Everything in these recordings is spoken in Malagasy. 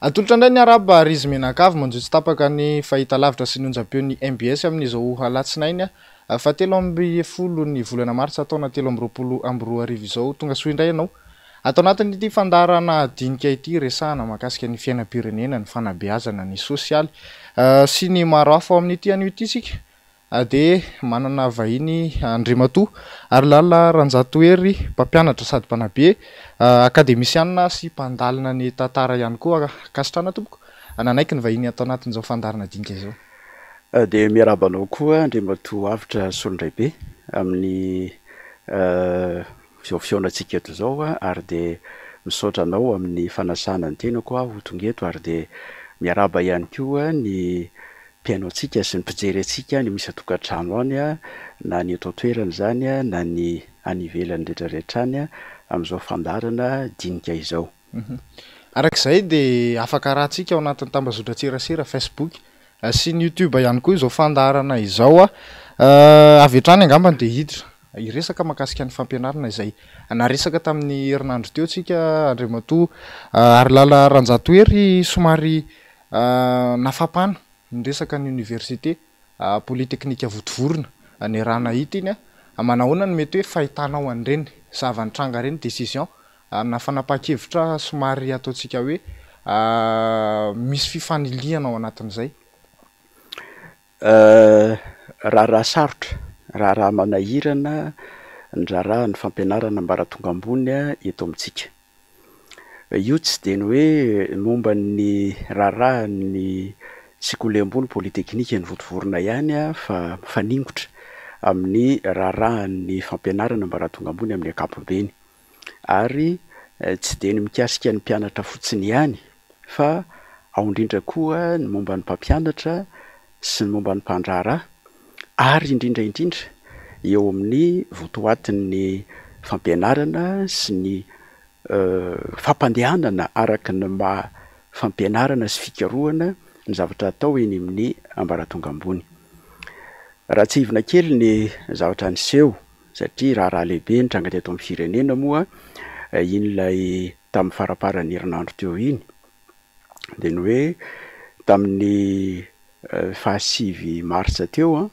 Atolotra indray ny arahaba ary izy mianakavy manjohy tsy tapaka ny fahitalavitra sy ny onjam-peon'ny mbs amin'izao alatsinainy fahatelo 13 ny volana martsa taona 2023 izao. Tonga soa indray ianao ato anatin'ity fandaharana dinika ity, resahana mahakasika ny fiainam-pirenena, ny fanabeazana, ny sosialy sy ny maro hafa. Ao amin'ity anio ity isika dia manana vahiny Andriamatoa Harilala Ranjatohery, mpampianatra sady mpanabe, akademisiana sy mpandalina ny tantara ihany koa. Ankasitrahana tompoko nanaiky ny vahiny ato anatin'izao fandaharana dinika izao. Dia miarahaba anao koa Andriamatoa Avotra Solondraibe amin'ny izao fihaonantsika eto izao ary dia misaotra anao amin'ny fanasana ny tenako aho ho tonga eto ary dia miarahaba ihany koa ny mpihaino antsika sy ny mpijery antsika any amin'ny isan-tokantrano any na ny eto an-toerana izany na ny any ivelany rehetra rehetra any amin'izao fandaharana dinika izao. Araka izay dia afaka arahantsika ao anatin'ny tambazotran-tserasera Facebook sy ny YouTube ihany koa izao fandaharana izao. Avy hatrany angambany dia hiditra hiresaka mahakasika ny fampianarana izay naresaka tamin'ny herinandro teo tsika Andriamatoa Harilala Ranjatohery somary Nafampana ny resaka ny oniversite politeknika Vontovorona niarahana hita iny a! Manahoana no mety hoe fahitanao an'ireny zava-nitranga ireny décision na fanapahan-kevitra somary ataontsika hoe misy fifanilihana ao anatin'izay? Raharaha sarotra, raharaha manahirana ny raharahan'ny fampianarana ambaratonga ambony eto amintsika. Io tsy dia ny hoe momba ny raharahan'ny sekoly ambony polyteknika eny Vontovorona ihany fa mifaningotra amin'ny raharahan'ny fampianarana ambaratonga ambony amin'ny ankapobeny. Ary tsy dia ny mikasika ny mpianatra fotsiny ihany fa ao indrindra koa ny momba ny mpampianatra sy ny momba ny mpandraharaha ary indrindra indrindra eo amin'ny votoatin'ny fampianarana sy ny fampandehanana araka ny maha fampianarana sy fikarohana ny zavatra atao eny amin'ny ambaratonga ambony. Raha tsiahivina kely ny zavatra niseho satria raharaha lehibe nitranga teto amin'ny firenena moa iny ilay tamin'ny faramparan'ny herinandro teo iny dia ny hoe tamin'ny fahasivy martsa teo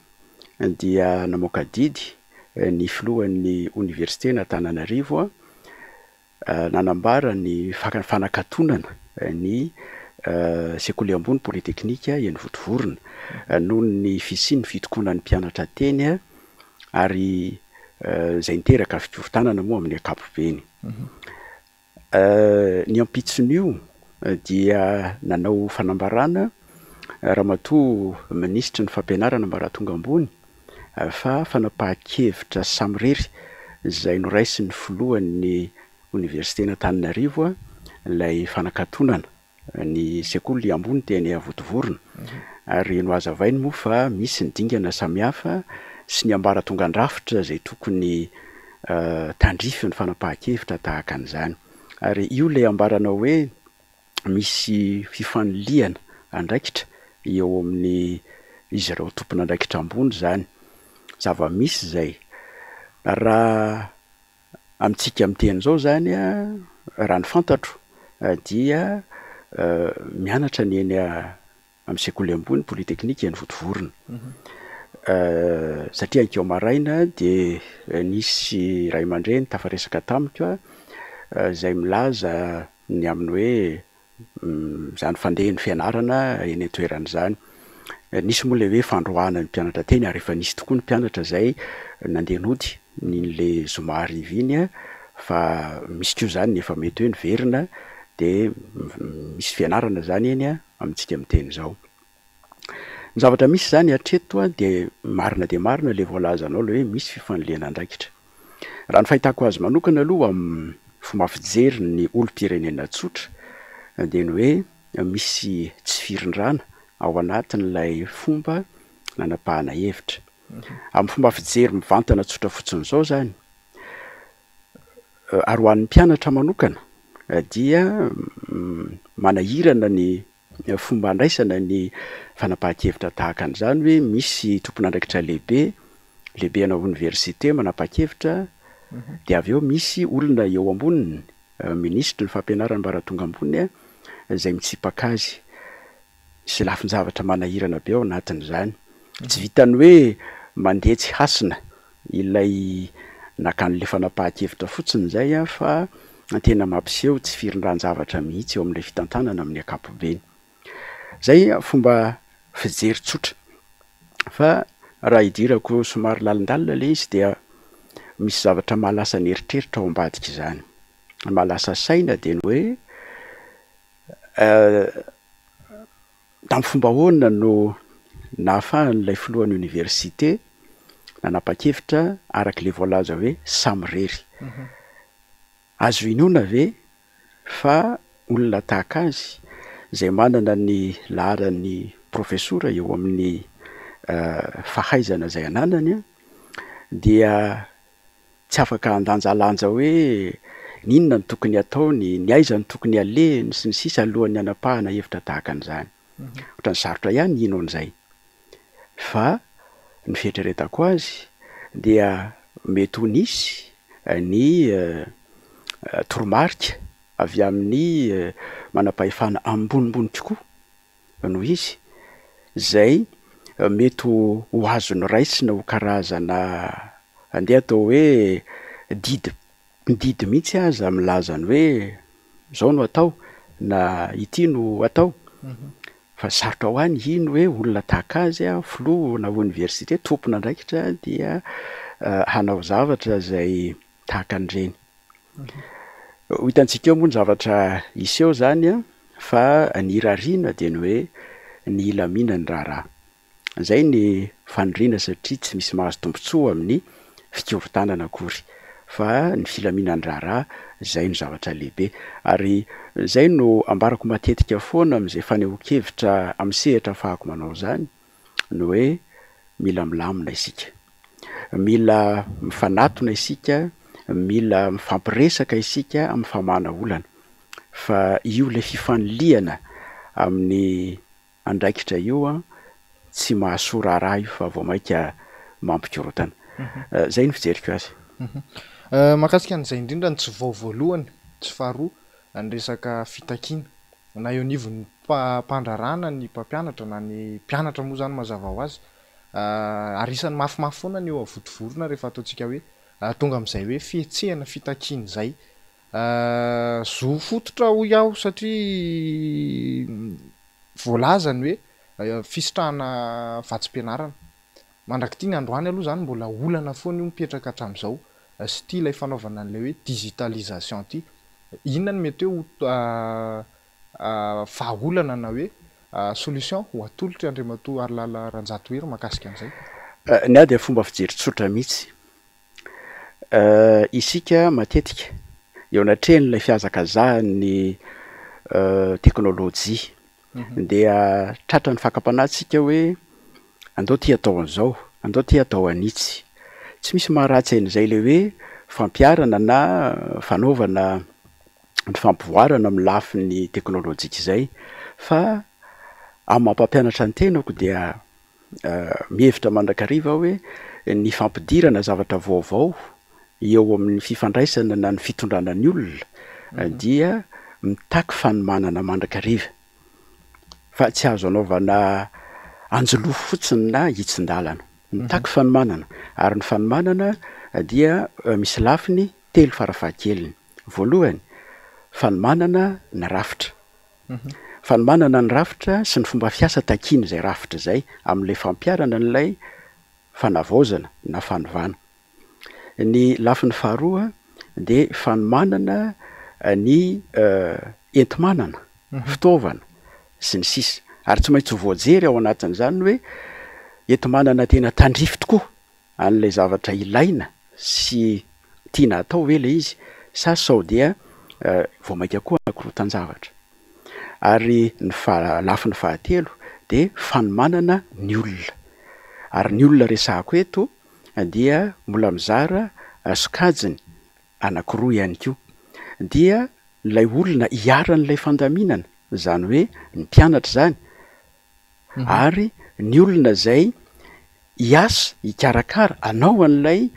dia namoaka didy ny filohan'ny oniversiten'Antananarivo nanambara ny fanakatonana ny sekoly ambony polyteknika eny Vontovorona noho ny fisian'ny fitokonan'ny mpianatra teny ary izay niteraka fikorontanana moa amin'ny ankapobeny. Ny ampitson'io dia nanao fanambarana Ramatoa Minisitry ny Fampianarana Ambaratonga Ambony fa fanapahan-kevitra samirery izay noraisin'ny filohan'ny Oniversiten'Antananarivo ilay fanakatonana ny sekoly ambony teny Vontovorona ary nohazavainy moa fa misy ny dingana samihafa sy ny ambaratongan-drafitra izay tokony tandrify ny fanapahan-kevitra tahaka an'izany. Ary io ilay ambaranao hoe misy fifanilihana andraikitra eo amin'ny izy ireo tompon'andraikitra ambony izany. Zava-misy izay. Raha amintsika miteny izao izany, raha ny fantatro dia mianatra ny eny amin'ny sekoly ambony polyteknika eny Vontovorona. Satria ankeo maraina dia nisy ray aman-dreny tafaresaka tamiko izay milaza ny amin'ny hoe izany fandehan'ny fianarana eny an-toerana izany. Nisy moa ilay hoe fandroahana ny mpianatra teny ary efa nisy tokoa ny mpianatra izay nandeha nody iny zoma hariva iny fa misy koa izany ny efa mety hoe niverina dia misy fianarana izany eny amintsika miteny izao. Ny zavatra misy izany hatreto dia marina dia marina ilay voalazanao ilay hoe misy fifanilihana andraikitra. Raha ny fahitako azy manokana aloha amin'ny fomba fijery ny olom-pirenena tsotra dia ny hoe misy tsy firindrana ao anatin'ilay fomba nanapahana hevitra. Amin'ny fomba fijery mivantana tsotra fotsiny izao izany, ary ho an'ny mpianatra manokana dia manahirana ny fomba andraisana ny fanapahan-kevitra tahaka an'izany hoe misy tompon'andraikitra lehibe, lehibe ana oniversite manapa-kevitra dia avy eo misy olona eo amboniny, minisitry ny fampianarana ambaratonga ambony. izay mitsipaka azy. Misy lafin-javatra manahirana be ao anatin'izany. Tsy vitan'ny hoe mandeha tsy hasina ilay nakan'ilay fanapahan-kevitra fotsiny izay fa tena mampiseho tsy firindran-javatra mihitsy eo amin'ilay fitantanana amin'ny ankapobeny. Izay fomba fijery tsotra. Fa raha idirako somary lalindalina ilay izy dia misy zavatra mahalasa ny eritreritra ao ambadik'izany. Ny mahalasa saina dia ny hoe Tamin'ny fomba ahoana no nahafahan'ilay filohan'ny oniversite nanapa-kevitra araka ilay voalaza hoe samirery? Azo inoana ve fa olona tahaka azy, izay manana ny laharan'ny profesora eo amin'ny fahaizana izay ananany, dia Tsy afaka handanjalanja hoe ny inona no tokony hataony, ny aiza no tokony halehiny sy ny sisa alohan'ny hanapahana hevitra tahaka an'izany. Ohatran'ny sarotra ihany ny hino an'izay. Fa ny fieritreretako azy dia mety ho nisy ny toromarika avy amin'ny manam-pahefana ambonimbony kokoa no izy, izay mety ho azo noraisina ho karazana andeha atao hoe didy didy mihitsy aza milaza ny hoe izao no atao na ity no atao. Fa sarotra ho ahy ny hino hoe olona tahaka azy, filoha na oniversite, tompon'andraikitra dia hanao zavatra izay tahaka an'ireny. Ho hitantsika eo moa ny zavatra hiseho izany an, fa ny irariana dia ny hoe ny hilaminan'ny raharaha. Izay ny faniriana satria tsy misy mahazo tombontsoa amin'ny fikorontanana akory fa ny filaminan'ny raharaha izay no zavatra lehibe. Ary izay no ambarako matetika foana amin'izay fanehoan-kevitra amin'ny sehatra ahafahako manao izany, ny hoe mila milamina isika, mila mifanatona isika, mila mifampiresaka isika amin'ny famahana olana fa io ilay fifanilihana amin'ny andraikitra io an, tsy mahasoa raharaha io fa vao mainka mampikorontana. Izay no fijeriko azy. Mahakasika an'izay indrindra ny tsy vao voalohany, tsy faharoa, ny resaka fitakiana. na eo anivon'ny mpandraharaha na ny mpampianatra na ny mpianatra moa izany mazava ho azy ary isan'ny mafimafy foana ny eo Vontovorona rehefa ataontsika hoe tonga amin'izay hoe fihetsehana fitakiana izay. Zo fototra hoy aho satria voalaza ny hoe fisitrahana vatsim-pianarana. Mandrak'ity ny androany aloha izany mbola olana foana io mipetraka hatramin'izao sy ity ilay fanaovana an'ilay hoe digitalisation ity. Inona no mety hoe ho vahaolana na hoe solution ho atolotr'i Andriamatoa Harilala Ranjatohery mahakasika an'izay? Ny ahy dia fomba fijery tsotra mihitsy. Isika matetika eo anatrehan'ilay fihazakazahan'ny teknolojia dia tratran'ny fakam-panahy tsika hoe andao ty atao an'izao, andao ty atao an'itsy. Tsy misy maharatsy an'izay ilay hoe fampiharana na fanaovana ny fampivoarana amin'ny lafiny teknolojika izay fa amin'ny maha mpampianatra ny tenako dia mihevitra mandrakariva aho hoe ny fampidirana zavatra vaovao eo amin'ny fifandraisana na ny fitondrana ny olona dia mitaky fanomanana mandrakariva fa tsy azo anaovana anjoloha fotsiny na hitsin-dalana. Mitaky fanomanana ary ny fanomanana dia misy lafiny telo farafahakeliny. Voalohany, fanomanana ny rafitra. Fanomanana ny rafitra sy ny fomba fiasa takian'izay rafitra izay amin'ilay fampiharana an'ilay fanavaozana na fanovana. Ny lafiny faharoa dia fanomanana ny enti-manana, fitaovana sy ny sisa Ary tsy maintsy ho voajery ao anatin'izany ny hoe enti-manana tena tandrify tokoa an'ilay zavatra ilaina sy tiana atao ve ilay izy sa sao dia vao mainka koa anakorotan-javatra. Ary ny lafiny fahatelo dia fanomanana ny olona. Ary ny olona resahako eto dia mbola mizara sokajiny anankiroa ihany koa, dia ilay olona iharan'ilay fandaminana, izany hoe ny mpianatra izany, ary ny olona izay hiasa, hikarakara, hanao an'ilay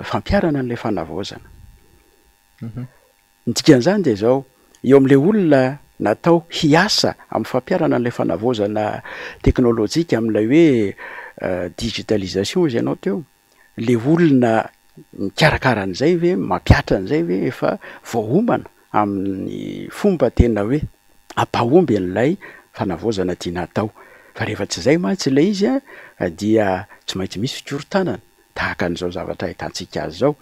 fampiharana an'ilay fanavaozana. Ny dikan'izany dia izao, eo amin'ilay olona. natao hiasa amin'ny fampiharana an'ilay fanavaozana teknolojika amin'ilay hoe digitalisation hozy ianao teo, le olona mikarakara an'izay ve, mampihatra an'izay ve efa voaomana amin'ny fomba tena hoe hampahomby an'ilay fanavaozana tiana hatao. Fa rehefa tsy izay mantsy ilay izy dia tsy maintsy misy fikorontanana tahaka an'izao zavatra ahitantsika azy izao.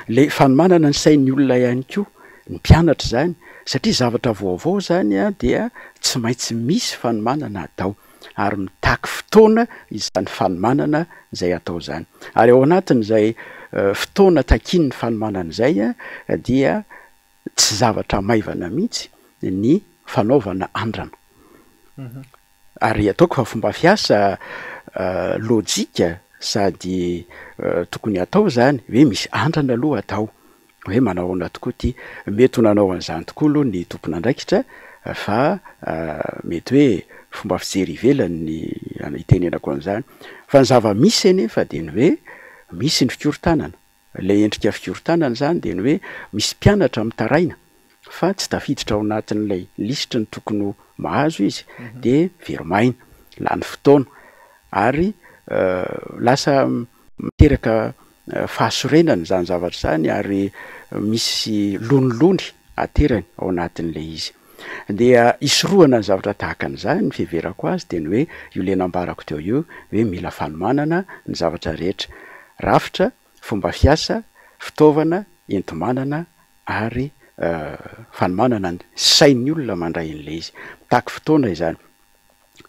Ilay fanomanana ny sain'ny olona ihany koa, ny mpianatra izany, satria zavatra vaovao izany dia tsy maintsy misy fanomanana atao. ary mitaky fotoana izany fanomanana izay atao izany. Ary ao anatin'izay fotoana takian'ny fanomanana izay dia tsy zavatra maivana mihitsy ny fanaovana andrana. Ary ataoko fa fomba fiasa lojika sady tokony hatao izany hoe misy andrana aloha atao. hoe manao ahoana tokoa ity. Mety ho nanao an'izany tokoa aloha ny tompon'andraikitra fa mety hoe fomba fijery ivelany ny itenenako an'izany. Fa ny zava-misy anefa dia ny hoe misy ny fikorontanana. Ilay endrika fikorontanana izany dia ny hoe misy mpianatra mitaraina fa tsy tafiditra ao anatin'ilay lisitry ny tokony ho mahazo izy dia very maina, lany fotoana ary lasa miteraka fahasorenana izany zavatra izany ary misy lonilony aterany ao anatin'ilay izy. Dia hisorohana ny zavatra tahaka an'izany, ny fiheverako azy dia ny hoe io ilay nambarako teo io hoe mila fanomanana ny zavatra rehetra, rafitra, fomba fiasa, fitaovana enti-manana ary fanomanana ny sain'ny olona mandray an'ilay izy. Mitaky fotoana izany.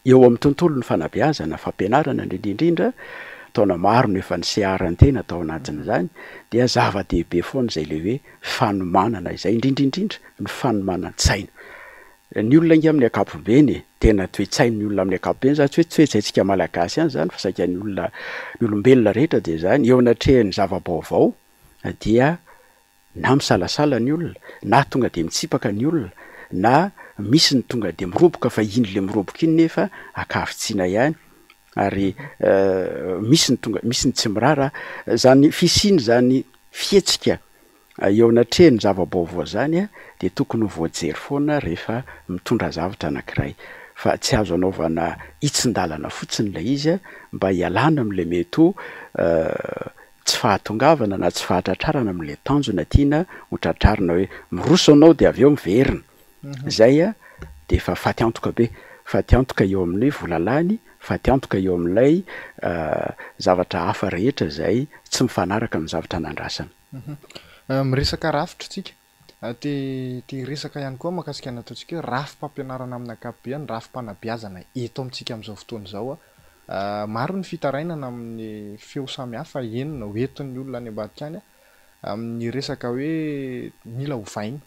Eo amin'ny tontolon'ny fanabeazana, fampianarana indrindra indrindra, taona maro no efa niseharan-tena tao anatin'izany, dia zava-dehibe foana izay ilay hoe fanomanana izay, indrindra indrindra ny fanomanan-tsaina. Ny olona ange amin'ny ankapobeny e, tena toe-tsain'ny olona amin'ny ankapobeny izany, tsy hoe toe-tsaintsika malagasy ihany izany fa saika ny olona, ny olombelona rehetra dia izany, eo anatrehan'ny zava-baovao dia Na misalasala ny olona, na tonga dia mitsipaka ny olona, na misy ny tonga dia miroboka fa iny le miroboka iny nefa ankavitsiana ihany ary misy ny tonga misy ny tsy miraharaha. Izany fisian'izany fihetsika eo anatrehan'ny zava-baovao izany dia tokony ho voajery foana rehefa mitondra zavatra anankiray fa tsy azo anaovana hitsin-dalana fotsiny ilay izy mba hialana amin'ilay mety ho tsy fahatongavana na tsy fahatratrarana amin'ilay tanjona tiana ho tratrarina hoe miroso anao dia avy eo miverina. Izay dia efa faty antoka be, faty antoka eo amin'ny vola lany, faty antoka eo amin'ilay zavatra hafa rehetra izay tsy mifanaraka amin'ny zavatra nandrasana. Miresaka rafitra tsika. Te te hiresaka ihany koa mahakasika ny ataontsika hoe rafi-pampianarana amin'ny ankapobeny, rafi-panabeazana eto amintsika amin'izao fotoana izao. Maro ny fitarainana amin'ny feo samihafa henona ho entin'ny olona any ambadika any amin'ny resaka hoe mila ovaina.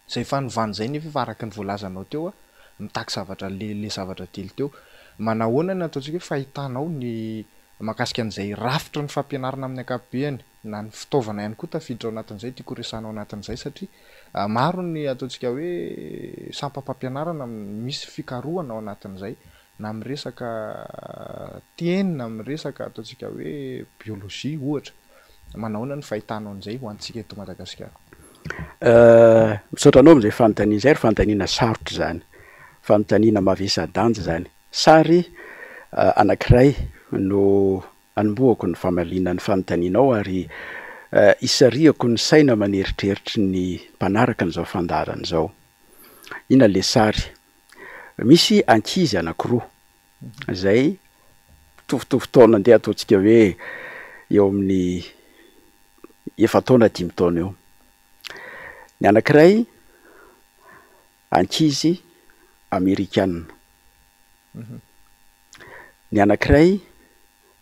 Izay fanovana izay nefa efa araka ny voalazanao teo, mitaky zavatra le le zavatra telo teo. Manahoana ny ataontsika hoe fahitanao ny mahakasika an'izay rafitry ny fampianarana amin'ny ankapobeny? na ny fitaovana ihany koa tafiditra ao anatin'izay tiako horesahana ao anatin'izay satria maro ny ataontsika hoe sampam-pampianarana misy fikarohana ao anatin'izay na miresaka teny na miresaka ataontsika hoe biologie ohatra. Manahoana ny fahitanao an'izay ho antsika eto Madagasikara? Misaotra anao amin'izay fanontaniana izay ary fanontaniana sarotra izany, fanontaniana mavesa-danja izany. Sary anankiray no Anombohako ny famaliana ny fanontanianao ary isarihako ny saina aman'eritreritry ny mpanaraka an'izao fandaharana izao. Inona ilay sary? Misy ankizy anankiroa izay mitovitovy taona, andeha ataontsika hoe eo amin'ny efa-taona dimy taona eo. Ny anankiray ankizy amerikana. Ny anankiray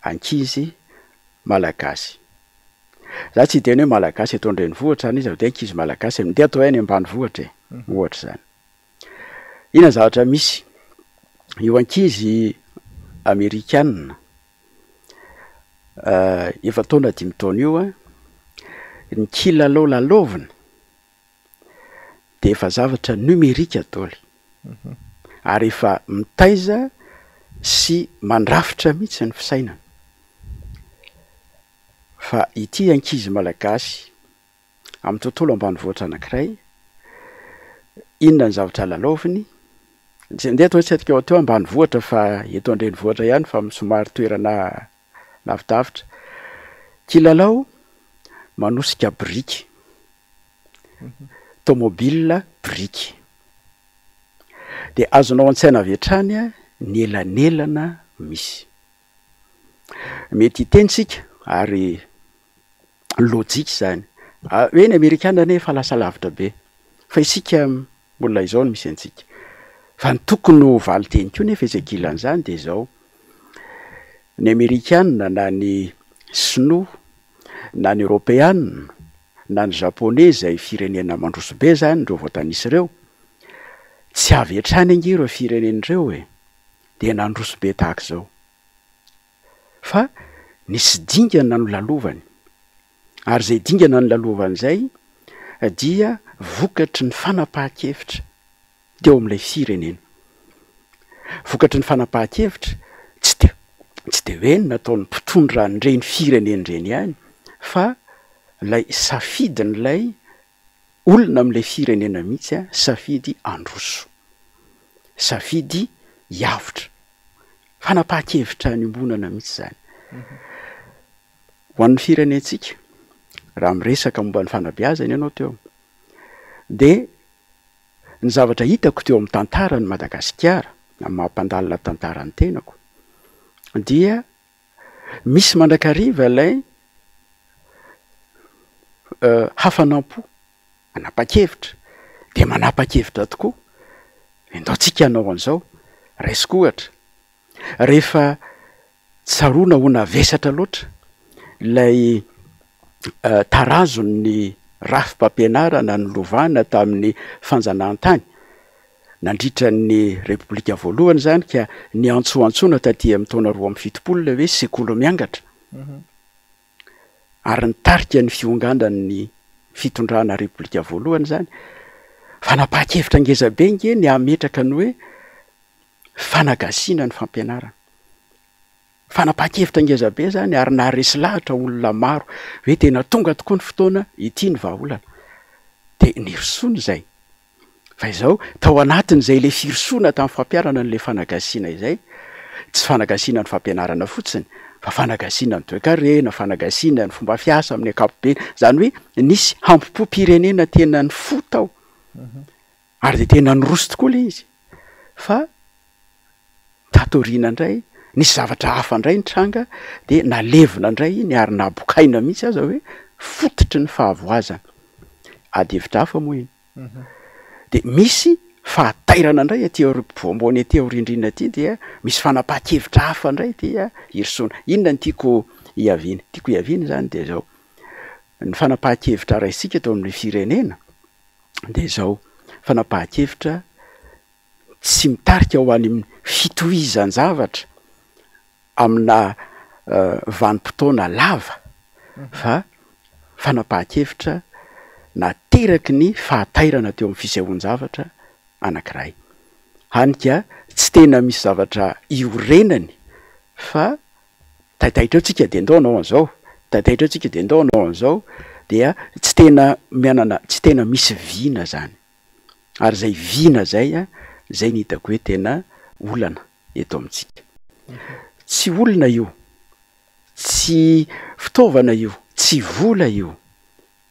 ankizy malagasy. Za tsy hiteny hoe malagasy eto an-drenivohitra zany izy fa de ankizy malagasy e, ndeha atao hoe any ambanivohitra e, ohatra zany. Inona ny zavatra misy? Io ankizy amerikana efa-taona dimy taona io an, ny kilalao lalaoviny dia efa zavatra numérique daholo ary efa mitaiza sy mandrafitra mihitsy ny fisainana fa ity ankizy malagasy amin'ny tontolo ambanivohitra anankiray Inona ny zavatra lalaoviny? Tsy ndeha atao hoe tsy teo ambanivohitra fa eto an-drenivohitra ihany fa somary toerana lavidavitra. Kilalao manosika biriky, tomobile biriky. Dia azonao an-tsaina avy hatrany ny elanelana misy. Mety hiteny isika ary lojika izany. Hoe ny amerikana anie efa lasa lavitra be fa isika mbola izao no misy antsika. Fa ny tokony ho valin-teny koa nefa etsy ankilan'izany dia izao, ny amerikana na ny sinoa na ny eoropeana na ny japoney izay firenena mandroso be izany ireo voatanisa ireo, tsy avy hatrany ange ireo firenena ireo e! dia nandroso be tahaka izao. Fa nisy dingana nolalovany. Ary izay dingana nolalovany izay dia vokatry ny fanapahan-kevitra teo amin'ilay firenena. Vokatry ny fanapahan-kevitra, tsy dia tsy dia hoe ny nataon'ny mpitondra an'ireny firenena ireny ihany fa ilay safidin'ilay olona amin'ilay firenena mihitsy safidy handroso, safidy hiavotra. Fanapahan-kevitra niombonana mihitsy izany. Ho an'ny firenentsika, raha miresaka momba ny fanabeazana ianao teo, dia ny zavatra hitako teo amin'ny tantaran'i Madagasikara, amin'ny maha mpandalina tantara ny tenako, dia Misy mandrakariva ilay hafanam-po manapa-kevitra, dia manapa-kevitra tokoa, ndao tsika hanao an'izao, raisiko ohatra, rehefa tsaroana ho navesatra loatra ilay tarazon'ny rafi-pampianarana nolovana tamin'ny fanjanahantany, Nandritra ny Repoblika voalohany izany ka niantsoantsoana taty amin'ny taona 72 ilay hoe sekoly miangatra ary nitarika ny fionganan'ny fitondrana Repoblika voalohany izany. Fanapahan-kevitra ngezabe ange ny hametraka ny hoe fanagasiana ny fampianarana. Fanapahan-kevitra ngeza be izany ary naharesy lahatra olona maro hoe tena tonga tokoa ny fotoana, ity ny vahaolana. Dia nirosoana izay. Fa izao, tao anatin'izay ilay firosoana tamin'ny fampiharana an'ilay fanagasiana izay, tsy fanagasiana ny fampianarana fotsiny, fa fanagasiana ny toekarena, fanagasiana ny fomba fiasa amin'ny ankapobeny, izany hoe nisy hampom-pirenena tena nifoha tao. Ary dia tena niroso tokoa ilay izy. Fa tato aoriana indray, nisy zavatra hafa indray nitranga, dia nalevina indray iny ary nabokaina mihitsy aza hoe fototry ny fahavoazana. Ady hevitra hafa moa iny. Dia misy fahatairana indray aty ampovoambony aty aoriandriana aty dia misy fanapahan-kevitra hafa indray aty hirosoana. Inona no tiako hiaviana? Tiako hiaviana izany dia izao, ny fanapahan-kevitra raisintsika eto amin'ny firenena dia izao, fanapahan-kevitra tsy mitarika ho any amin'ny fitohizan-javatra amina vanim-potoana lava fa fanapahan-kevitra nateraky ny fahatairana teo amin'ny fisehoan-javatra anankiray. Hany ka tsy tena misy zavatra iorenany fa taitaitra eo tsika dia ndao hanao an'izao, taitaitra eo tsika dia ndao hanao an'izao, dia tsy tena mianana, tsy tena misy vina zany. Ary izay vina izay, izay no hitako hoe tena olana eto amintsika. Tsy olona io, tsy fitaovana io, tsy vola io,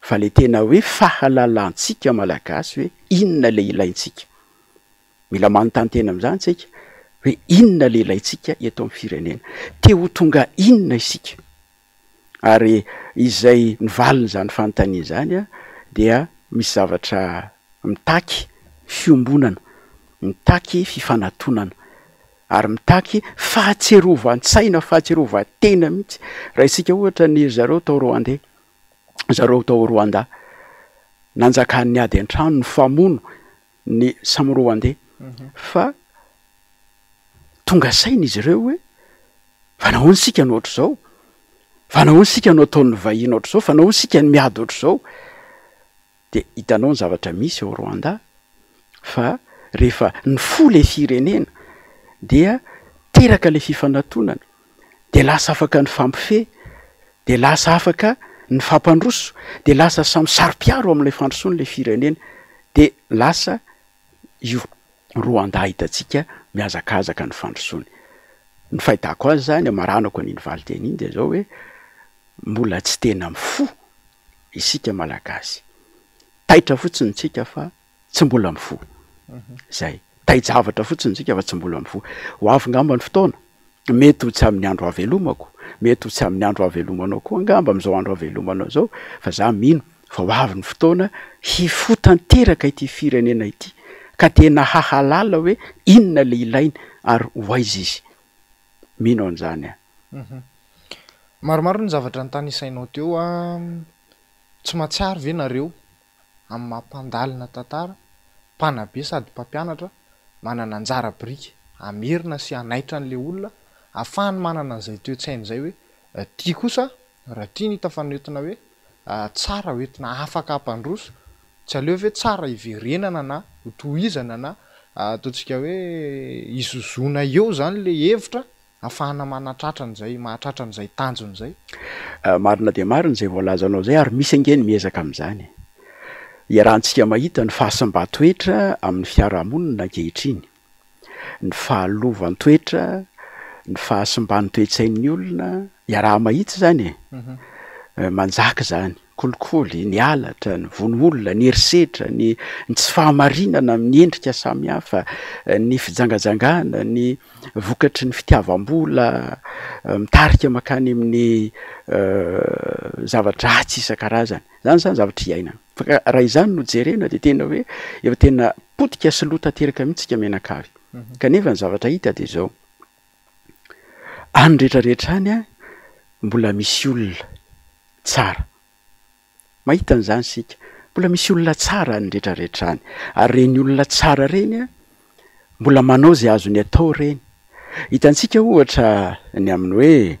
fa le tena hoe fahalalantsika Malagasy hoe inona le ilaintsika. Mila manontany tena amin'izany isika hoe inona le ilaintsika eto amin'ny firenena? Te ho tonga inona isika? Ary izay ny valin'izany fanontaniana izany dia misy zavatra mitaky fiombonana, mitaky fifanatonana ary mitaky fahatsiarovan-tsaina, fahatsiarovan-tena mihitsy. Raha isika ohatra ny ry zareo tao Rwandais, zareo tao Rwanda, nanjakan'ny ady an-trano, nifamono ny samy Rwandais fa tonga saina izy ireo hoe fa nahoana isika no ohatr'izao? Fa nahoana isika no ataon'ny vahiny ohatr'izao? Fa nahoana isika no miady ohatr'izao? Dia hitanao ny zavatra misy ao Rwanda fa rehefa nifoha ilay firenena dia teraka ilay fifanatonana dia lasa afaka nifampifehy, dia lasa afaka nifampandroso, dia lasa samy saro-piaro amin'ilay fandrosoana ilay firenena, dia lasa. io Rwanda hitantsika mihazakazaka ny fandrosoany. Ny fahitako azy izany, amaranako an'iny valinteny iny dia izao hoe, mbola tsy tena mifoha isika Malagasy. Taitra fotsiny isika fa tsy mbola mifoha. Izay. Tai-javatra fotsiny isika fa tsy mbola mifoha. Ho avy angamba ny fotoana, mety ho tsy amin'ny andro hahavelomako, mety ho tsy amin'ny andro hahavelomanao koa angamba amin'izao andro hahavelomanao izao, fa za mino fa ho avy ny fotoana hifoha tanteraka ity firenena ity ka tena hahalala hoe inona le ilainy ary ho aiza izy. Mino an'izany aho. Maromaro ny zavatra notanisainao teo an, tsy mahatsiaro ve nareo amin'ny maha mpandalina tantara, mpanabe sady mpampianatra, manana anjara biriky hamerina sy hanaitra an'ilay olona ahafahany manana an'izay toe-tsaina izay hoe tia kosa raha tia ny hita fa noentina hoe tsara hoentina afaka hampandroso, tsy aleo ve tsara hiverenana na hotohizana na ataontsika hoe hizozoana eo izany ilay hevitra Afahana manatratra an'izay mahatratra an'izay tanjona izay. Marina dia marina izay voalazanao izay ary misy ange ny miezaka amin'izany e. Iarahantsika mahita ny fahasimban-toetra amin'ny fiarahamonina ankehitriny, ny fahalovan-toetra, ny fahasimban'ny toe-tsain'ny olona, iaraha-mahita izany e. Manjaka izany. Kolikoly, ny halatra, ny vono olona, ny herisetra, ny ny tsy fahamarinana amin'ny endrika samihafa, ny fijangajangana, ny vokatry ny fitiavam-bola mitarika mankany amin'ny zava-dratsy isan-karazany. Izany izany zavatra iainana. Fa ka raha izany no jerena dia tena hoe efa tena potika sy lo tanteraka mihitsy isika mianakavy. Kanefa ny zavatra hita dia izao, any rehetra rehetra any mbola misy olona tsara. Mahita an'izany isika. Mbola misy olona tsara any rehetra rehetra any. Ary ireny olona tsara ireny, mbola manao izay azony atao ireny. Hitantsika ohatra ny amin'ny hoe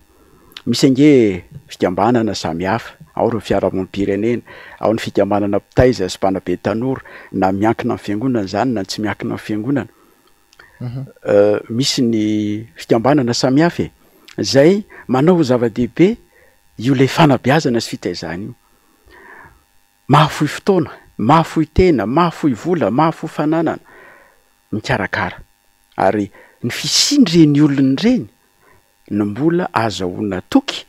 misy ange fikambanana samihafa, ao ireo fiarahamonim-pirenena, ao ny fikambanana mpitaiza sy mpanabe tanora, na miankina amin'ny fiangonana izany na tsy miankina amin'ny fiangonana. Misy ny fikambanana samihafa e, izay manao ho zava-dehibe io ilay fanabeazana sy fitaizana io. Mahafoy fotoana, mahafoy tena, mahafoy vola, mahafoy fananana, mikarakara. Ary ny fisian'ireny olona ireny no mbola azahoana toky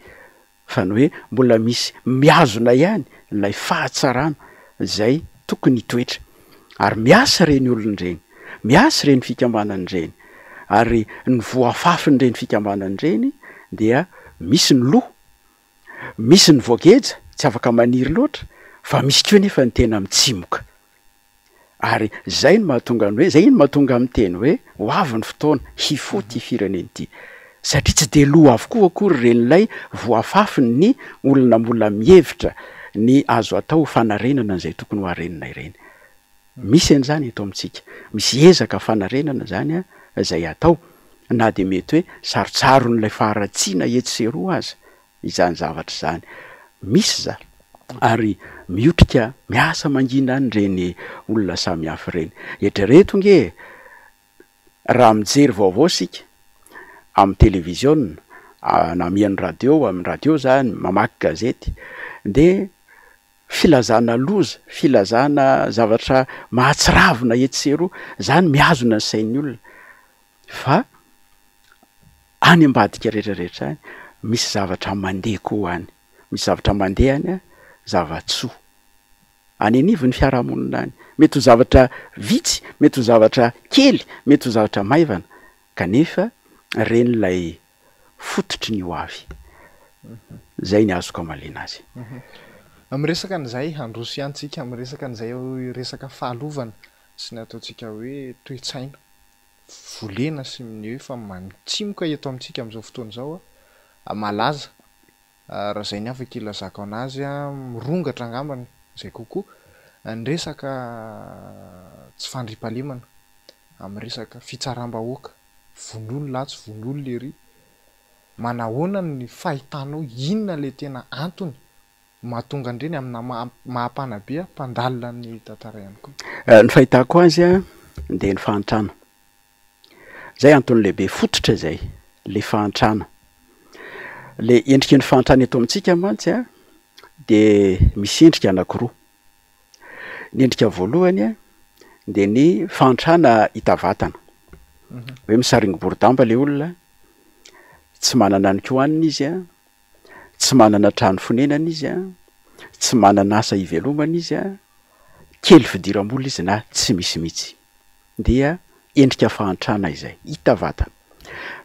fa ny hoe mbola misy mihazona ihany ilay fahatsarana izay tokony hitoetra. Ary miasa ireny olona ireny, miasa ireny fikambanana ireny, ary ny voafafin'ireny fikambanana ireny dia misy ny loha, misy ny voageja tsy afaka maniry loatra, fa misy koa anefa ny tena mitsimoka. Ary izay no mahatonga ny hoe, izay no mahatonga ahy miteny hoe ho avy ny fotoana hifoha ity firenena ity. Satria tsy dia lo avokoa akory ireny ilay voafafin'ny olona mbola mihevitra ny azo atao ho fanarenana an'izay tokony ho harenina ireny. Misy an'izany eto amintsika. Misy ezaka fanarenana izany izay atao na dia mety hoe sarotsaron'ilay faharatsiana etsy sy eroa aza. izany zavatra izany. Misy izany ary miotrika miasa mangina any ireny olona samihafa ireny. Eritrereto nge e, raha mijery vaovao isika amin'ny televiziona na mihaino radio, amin'ny radio izany, mamaky gazety dia filazana loza, filazana zavatra mahatsiravina etsy sy eroa, izany mihazona ny sain'ny olona. Fa any ambadika rehetra rehetra any, misy zavatra mandeha koa any. Misy zavatra mandeha any an, zava-tsoa. Any anivon'ny fiarahamonina any. Mety ho zavatra vitsy, mety ho zavatra kely, mety ho zavatra maivana, kanefa ireny ilay fototry ny ho avy. Izay ny azoko amaliana azy. Miresaka an'izay, handroso ihany tsika, miresaka an'izay resaka fahalovana sy ny ataontsika hoe toe-tsaina. volena sy ny hoe efa mantsimoka eto amintsika amin'izao fotoana izao malaza raha izay ny afaka ilazako anazy mirongatra angambany izay kokoa ny resaka tsy fandriampahalemana amin'ny resaka fitsaram-bahoaka vono olona atsy vono olona ery manahoana ny fahitanao inona ilay tena antony mahatonga an'ireny amina maha mpanabe mpandalina ny tantara ihany koa. Ny fahitako azy dia ny fahantrana. Izay antony lehibe fototra izay, le fahantrana. Le endriky ny fahantrana eto amintsika mantsy dia misy endrika anankiroa. Ny endrika voalohany. dia ny fahantrana hita vatana. Hoe misaringo-borodamba ilay olona, tsy manana ny kohanina izy an, tsy manana trano fonenana izy an, tsy manana asa hivelomana izy an, kely fidiram-bola izy na tsy misy mihitsy. Dia endrika fahantrana izay, hita vatana.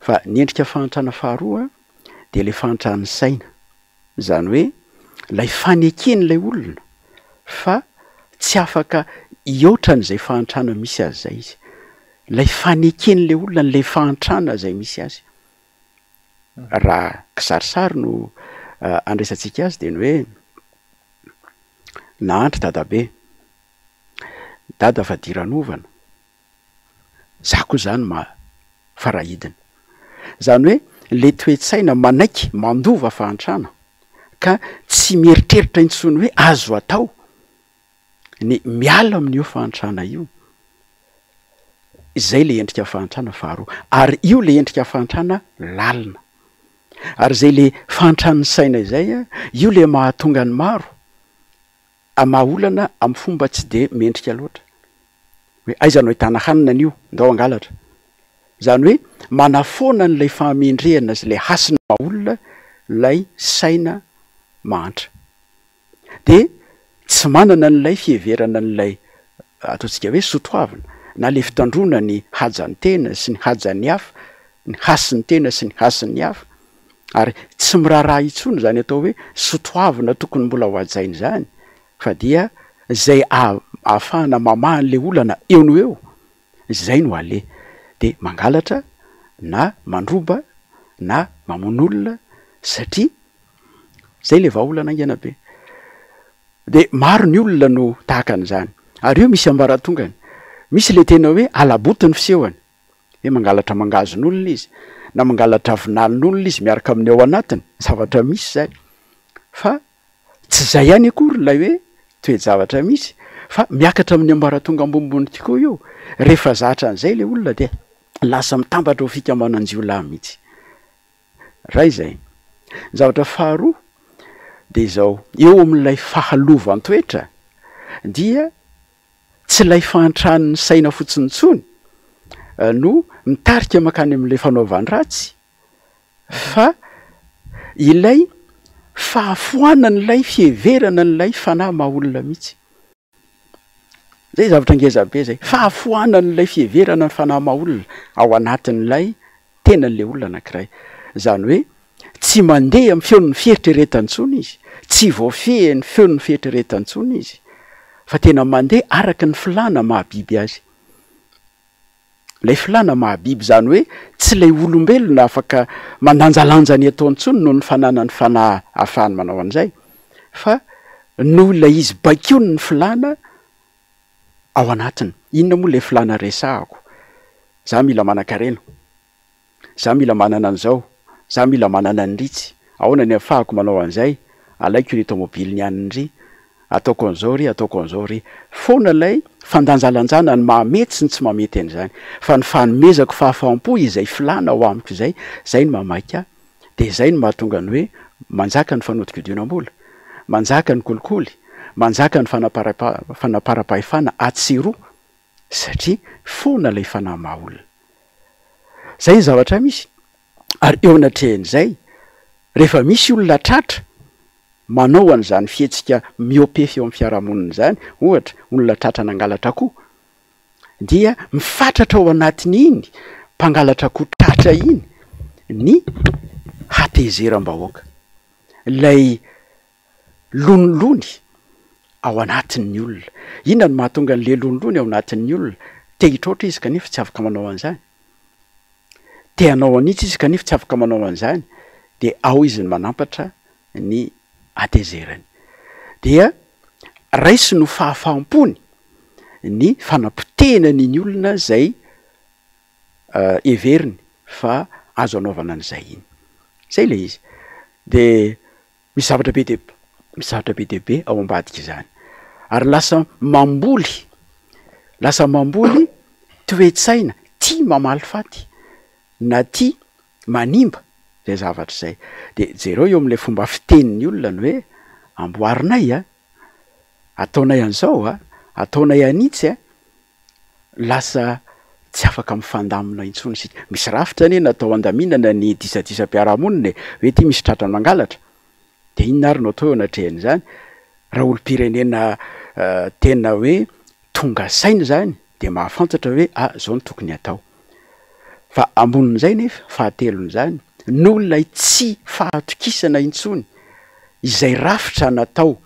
Fa ny endrika fahantrana faharoa dia ilay fahantran'ny saina. Izany hoe ilay faneken'ilay olona fa tsy afaka hihoatra an'izay fahantrana misy azy izay izy. Ilay faneken'ilay olona an'ilay fahantrana izay misy azy. Raha kisarisary no andraisantsika azy dia ny hoe nahantra dadabe, dada fadiranovana. Za koa zany ma farahidiny. Zany hoe le toe-tsaina manaiky mandova fahantrana ka tsy mieritreritra intsony hoe azo atao ny miala amin'io fahantrana io, izay le endrika fahantrana faharoa. Ary io le endrika fahantrana lalina. Ary izay le fahantran'ny saina izay, io le mahatonga ny maro Hamaha olana amin'ny fomba tsy dia mendrika loatra. Hoe aiza no ahitana hanina anio? Ndao hangalatra. Izany hoe manafoana an'ilay fahamendrehana sy ilay hasina maha olona ilay saina mahantra. Dia tsy manana an'ilay fiheverana an'ilay ataontsika hoe soatoavina na ilay fitandroana ny hajan'ny tena sy ny hajan'ny hafa, ny hasin'ny tena sy ny hasin'ny hafa. Ary tsy miraharaha intsony izany atao hoe sotoavina tokony mbola ho hajaina izany fa dia izay ahafahana mamaha an'ilay olana eo no eo, izay no aleha. Dia mangalatra na mandroba na mamono olona satria izay ilay vahaolana haingana be. Dia maro ny olona no tahaka an'izany. Ary io misy ambaratongany. Misy ilay tena hoe ala-boto ny fisehony. Hoe mangalatra mangazon'olona izy, na mangalatra vinalin'olona izy miaraka amin'ny ao anatiny, zavatra misy izay. Fa tsy izay ihany akory ilay hoe toe-javatra misy, fa miakatra amin'ny ambaratonga ambonimbony kokoa io. Rehefa zatra an'izay ilay olona dia lasa mitambatra ho fikambanan-jiolahy mihitsy. Iray izay. Ny zavatra faharoa dia izao, eo amin'ilay fahalovan-toetra dia Tsy ilay fahantran'ny saina fotsiny intsony no mitarika mankany amin'ilay fanaovan-dratsy fa ilay fahafoanan'ilay fiheverana an'ilay fanahy maha olona mihitsy. Izay zavatra ngeza be izay. Fahafoanan'ilay fiheverana ny fanahy maha olona ao anatin'ilay tenan'ilay olona anankiray. Izany hoe tsy mandeha amin'ny feon'ny fieritreretany intsony izy, tsy voafehin'ny feon'ny fieritreretany intsony izy, fa tena mandeha araka ny filàna maha biby azy. Ilay filàna maha biby, izany hoe tsy ilay olombelona afaka mandanjalanja ny ataony intsony noho ny fananany fanahy ahafahany manao an'izay, fa noho ilay izy baikoin'ny filàna ao anatiny. Inona moa ilay filàna resahako? Za mila manankarena. Za mila manana an'izao, za mila manana an'iritsy, ahoana ny ahafahako manao an'izay, alaiko ry tomobilin'ny an'ry, ataoko an'izao ry, ataoko an'izao ry. Foana ilay fandanjalanjana ny mahamety sy ny tsy mahamety an'izany. Fa ny fanomezako fahafaham-po izay filàna ao amiko izay, izay no mahamaika ahy. Dia izay no mahatonga ny hoe manjaka ny fanodikodinam-bola, manjaka ny kolikoly, manjaka ny fanaparam-pahefana atsy sy eroa, satria foana ilay fanahy maha olona. Izay ny zavatra misy. Ary eo anatrehan'izay, rehefa misy olona tratra manao an'izany fihetsika mihoa-pefy eo amin'ny fiarahamonina izany, ohatra, olona tratra nangalatra akoho, dia mifatratra ao anatin'iny mpangalatra akoho tratra iny ny hatezeram-bahoaka. Ilay lonilony ao anatin'ny olona. Inona no mahatonga an'ilay lonilony ao anatin'ny olona? Te hitroatra izy kanefa tsy afaka manao an'izany. Te hanao an'itsy izy kanefa tsy afaka manao an'izany. Dia ao izy no manampatra ny hatezerany. Dia raisiny ho fahafaham-pony ny fanapotehana an'iny olona izay heveriny fa azo anaovana an'izay iny. Izay ilay izy. Dia Misy zavatra be dia misy zavatra be dia be ao ambadik'izany. Ary lasa mamboly, lasa mamboly toe-tsaina tia mamaly faty na tia manimba izay zavatra izay. Dia jereo eo amin'ilay fomba fitenin'ny olona ny hoe amboarinay a, ataonay an'izao a, ataonay an'itsy a. Lasa tsy afaka mifandamina intsony isika. Misy rafitra anie natao handaminana ny disadisam-piarahamonina e! Hoe ity misy tratra mangalatra, dia inona ary no atao eo anatrehan'izany? Raha olom-pirenena tena hoe tonga saina izany dia mahafantatra hoe ah izao no tokony hatao. Fa ambonin'izay nefa, fahatelon'izany, noho ilay tsy fahatokisana intsony izay rafitra natao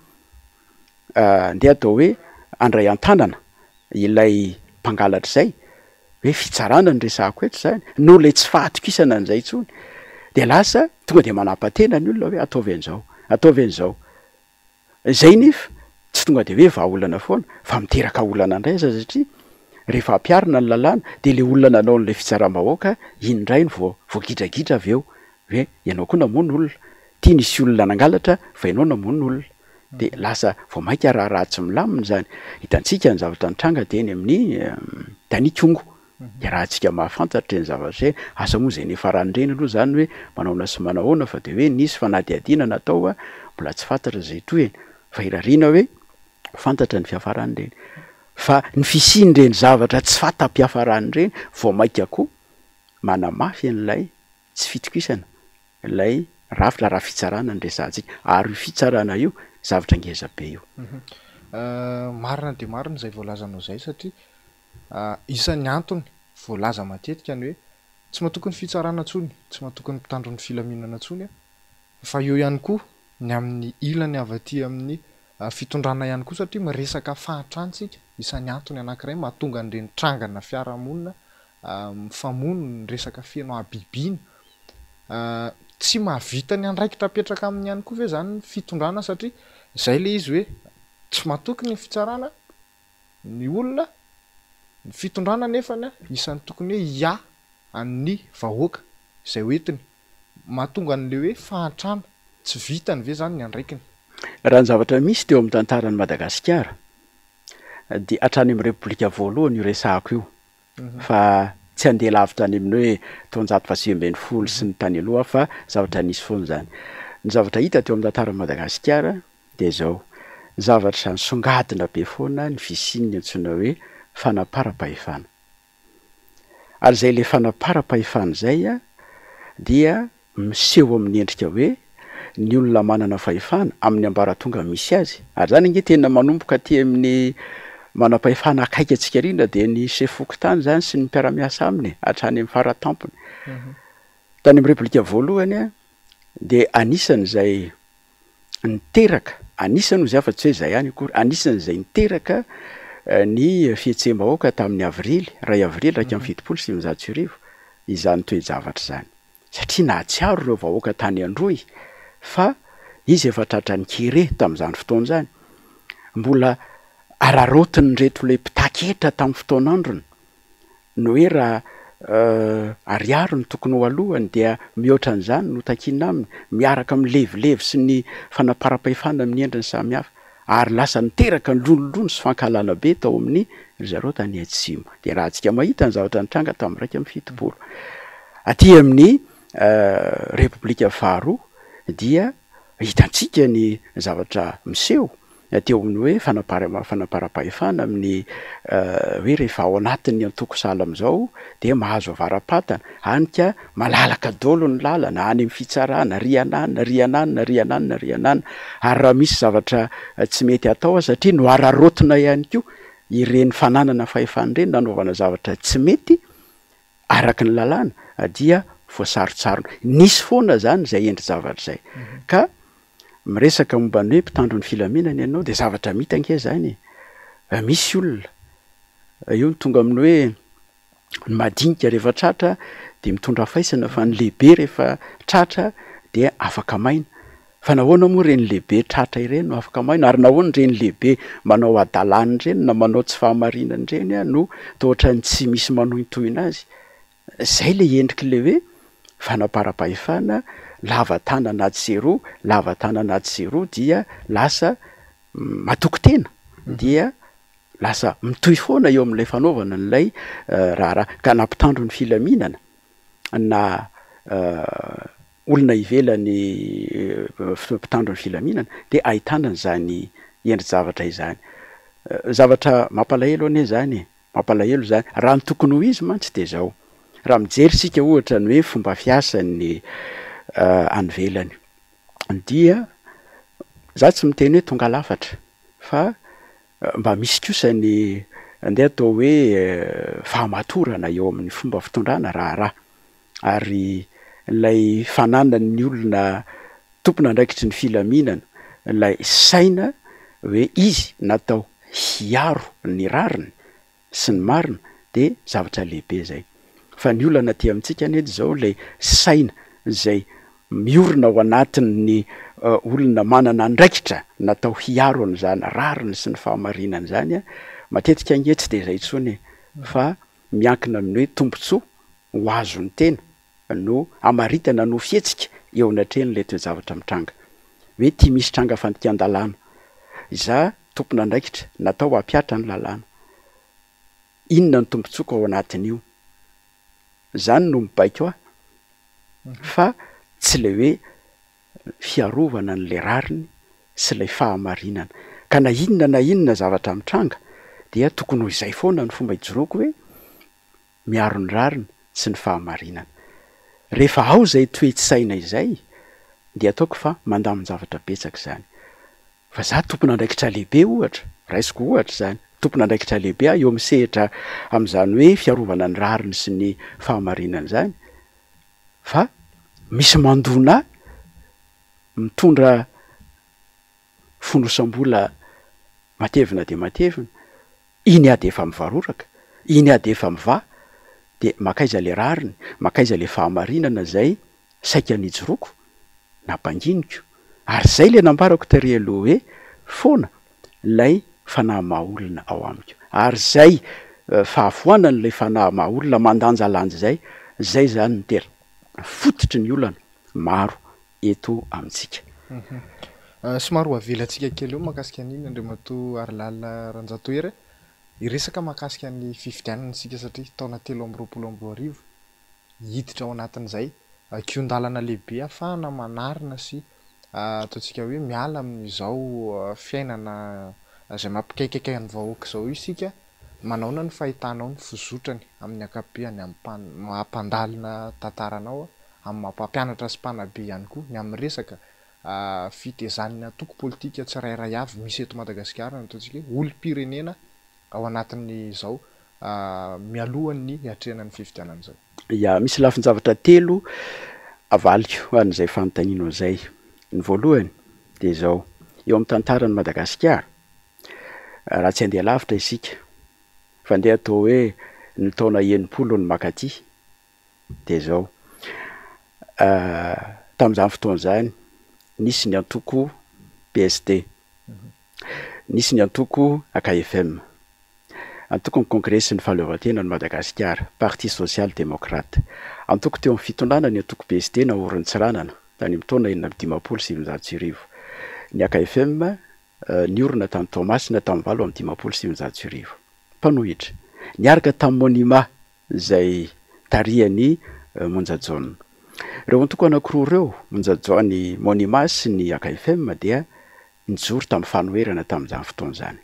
ndeha atao hoe handray an-tanana ilay mpangalatra izay, hoe fitsarana no resahako eto izany, noho ilay tsy fahatokisana an'izay intsony, dia lasa tonga dia manapa-tena ny olona hoe ataovy an'izao, ataovy an'izao. Izay nefa tsy tonga dia hoe vahaolana foana fa miteraka olana indray aza satria rehefa ampiharina ny lalàna dia ilay olona nanao an'ilay fitsaram-bahoaka iny indray no vao voagidragidra avy eo hoe ianao koa namono olona, ity nisy olona nangalatra fa ianao namono olona. Dia lasa vao mainka raharaha tsy milamina izany. Hitantsika ny zavatra nitranga teny amin'ny tany Ikongo. Iarahantsika mahafantatra ireny zavatra ireny. Asa moa izay niafaran'ireny aloha izany hoe manahoana sy manahoana fa dia hoe nisy fanadihadiana natao mbola tsy fantatra izay tohiny. Fa irariana hoe ho fantatra ny fiafaran'ireny. Fa ny fisian'ireny zavatra tsy fanta-piafarana ireny vao mainka koa manamafy an'ilay tsy fitokisana ilay rafitra raha fitsarana no resahantsika. Ary io fitsarana io zavatra ngeza be io. Marina dia marina izay voalazanao izay satria Isan'ny antony voalaza matetika ny hoe tsy matoky ny fitsarana intsony, tsy matoky ny mpitandro ny filaminana intsony fa eo ihany koa ny amin'ny ilany avy aty amin'ny fitondrana ihany koa satria miresaka fahantrana isika, isan'ny antony anankiray mahatonga an'ireny trangana fiarahamonina mifamono ny resaka feno habibiana. Tsy mahavita ny andraikitra apetraka aminy ihany koa ve izany ny fitondrana satria izay ilay izy hoe tsy matoky ny fitsarana ny olona, ny fitondrana anefany isan'ny tokony hoe hiahy an'ny vahoaka izay hoentiny. Mahatonga an'ilay hoe fahantrana, tsy vitany ve izany ny andraikiny? Raha ny zavatra misy teo amin'ny tantaran'i Madagasikara dia hatrany amin'ny Repoblika voalohany io resahako io fa tsy handeha lavitra any amin'ny hoe taonjato faha-19 sy ny tany aloha aho fa zavatra nisy foana izany. Ny zavatra hita teo amin'ny tantaran'i Madagasikara dia izao, zavatra nisongadina be foana ny fisian'ny antsoina hoe fanaparam-pahefana. Ary izay ilay fanaparam-pahefana izay dia miseho amin'ny endrika hoe ny olona manana fahefana amin'ny ambaratonga misy azy, ary izany ange tena manomboka aty amin'ny manam-pahefana akaiky antsika indrindra dia ny sefo fokontany izany sy ny mpiara-miasa aminy hatrany amin'ny faratampony. Tany amin'ny Repoblika voalohany dia anisan'izay niteraka, anisany hoy izaho fa tsy hoe izay ihany akory, anisan'izay niteraka ny fihetseham-bahoaka tamin'ny avrily, iray avrily 1971 izany toe-javatra izany. Satria nahatsiaro ireo vahoaka tany Androy fa izy efa tratran'ny kere tamin'izany fotoana izany. Mbola araraotin'ireto ilay mpitaky hetra tamin'ny fotoan'androny. Ny hoe raha ariary no tokony ho alohany dia mihoatra an'izany no takiana aminy, miaraka amin'ny levilevy sy ny fanaparam-pahefana amin'ny endriny samihafa. Ary lasa niteraka ny lonilony sy fankahalana be tao amin'ny ry zareo tany Atsimo. Dia raha antsika mahita ny zavatra nitranga tamin'ny 71. Aty amin'ny Repoblika faharoa dia hitantsika ny zavatra miseho. teo amin'ny hoe fanaparam-pahefana amin'ny hoe rehefa ao anatin'ny antoko sahala amin'izao dia mahazo avara-patana, hany ka malalaka daholo ny lalana any amin'ny fitsarana, ry ananona, ry ananona, ry ananona, ry ananona. Ary raha misy zavatra tsy mety atao aza satria nohararaotina ihany koa ireny fananana fahefana ireny nanaovana zavatra tsy mety araka ny lalàna dia voasarontsarona. Nisy foana izany izay endri-javatra izay. Ka Miresaka momba ny hoe mpitandro ny filaminana ianao dia zavatra mita ange izany e! Misy olona, io no tonga amin'ny hoe ny madinika rehefa tratra dia mitondra faisana fa ny lehibe rehefa tratra dia afaka maina. Fa nahoana moa ireny lehibe tratra ireny no afaka maina? Ary nahoana ireny lehibe manao hadalana ireny na manao tsy fahamarinana ireny no toa ohatran'ny tsy misy manohintohina azy? Zay le endriky le hoe fanaparam-pahefana, lava tanana atsy sy eroa, lava tanana atsy sy eroa dia lasa matoky tena, dia lasa mitohy foana eo amin'ilay fanaovana an'ilay raharaha. Ka na mpitandro ny filaminana na olona ivelan'ny mpitandro ny filaminana dia ahitana an'izany endri-javatra izany. Zavatra mampalahelo anie izany e! Mampalahelo izany. Raha ny tokony ho izy mantsy dia izao, raha mijery isika ohatra ny hoe fomba fiasan'ny any ivelany dia za tsy miteny hoe tonga lafatra fa mba misy kosa ny andeha atao hoe fahamatorana eo amin'ny fomba fitondrana raharaha ary ilay fananan'ny olona tompon'andraikitry ny filaminana ilay saina hoe izy natao hiaro ny rariny sy ny marina dia zavatra lehibe izay. Fa ny olana aty amintsika anie dia izao ilay saina izay miorina ao anatin'ny olona manana andraikitra natao hiaro an'izany rariny sy ny fahamarinana izany matetika ange tsy dia izay intsony e, fa miankina amin'ny hoe tombontsoa ho azon'ny tena no amaritana no fihetsika eo anatrehan'ilay toe-javatra mitranga. Hoe ity misy tranga fandikan-dalàna. Izaho tompon'andraikitra, natao hampihatra ny lalàna. Inona ny tombontsoako ao anatin'io? Izany no mibaiko ahy fa tsy ilay hoe fiarovana an'ilay rariny sy ilay fahamarinana. Ka na inona na inona zavatra mitranga dia tokony ho izay foana ny fomba ijoroako hoe miaro ny rariny sy ny fahamarinana. Rehefa ao izay toe-tsaina izay dia ataoko fa mandamin-javatra betsaka izany. Fa za tompon'andraikitra lehibe ohatra, raisiko ohatra izany, tompon'andraikitra lehibe aho eo amin'ny sehatra amin'izany hoe fiarovana ny rariny sy ny fahamarinana izany, fa misy mandona ahy mitondra fonosam-bola matevina dia matevina, iny aho dia efa mivaroraka, iny aho dia efa mivaha, dia mankaiza ilay rariny, mankaiza ilay fahamarinana izay saika nijoroako, nampanginiko, ary izay ilay nambarako tary aloha hoe foana ilay fanahy maha olona ao amiko, ary izay fahafoanan'ilay fanahy maha olona mandanjalanja izay, izay izany no tena fototry ny olana maro eto amintsika. Somary ho avelantsika kely eo mahakasika an'iny Andriamatoa Harilala Ranjatohery. Hiresaka mahakasika ny fifidianana isika satria taona 2023 hiditra ao anatin'izay kihon-dalana lehibe ahafahana manarina sy ataontsika hoe miala amin'izao fiainana izay mampikaikaika ny vahoaka izao isika. Manaona ny fahitanao ny fizotrany amin'ny ankapobeny amin'ny maha mpandalina tantara anao, amin'ny maha mpampianatra sy mpanabe ihany koa, ny amin'ny resaka fitezan'ny antoko politika tsirairay avy misy eto Madagasikara ny ataontsika hoe olom-pirenena ao anatin'izao mialohan'ny hiatrehana ny fifidianana izao? Ya, misy lafin-javatra telo avaliko an'izay fanontanianao izay. Ny voalohany dia izao, eo amin'ny tantaran'i Madagasikara, raha tsy handeha lavitra isika, fa ndeha atao hoe ny taona 60 no mankaty, dia izao, tamin'izany fotoana izany, nisy ny antoko PSD, nisy ny antoko AKFM, Antokon'ny Kongresin'ny Fahaleovantenan'i Madagasikara, Parti Social Démocrate. Antoko teo amin'ny fitondrana ny antoko PSD naorin'i Tsiranana tany amin'ny taona 1956. Ny AKFM niorina tany Toamasina tamin'ny 1958. Mpanohitra. Niaraka tamin'ny Monima izay tarihan'i Monja Jaona. Ireo antoko anankiroa ireo, Monja Jaona, ny Monima sy ny AKFM dia nijoro tamin'ny fanoherana tamin'izany fotoana izany.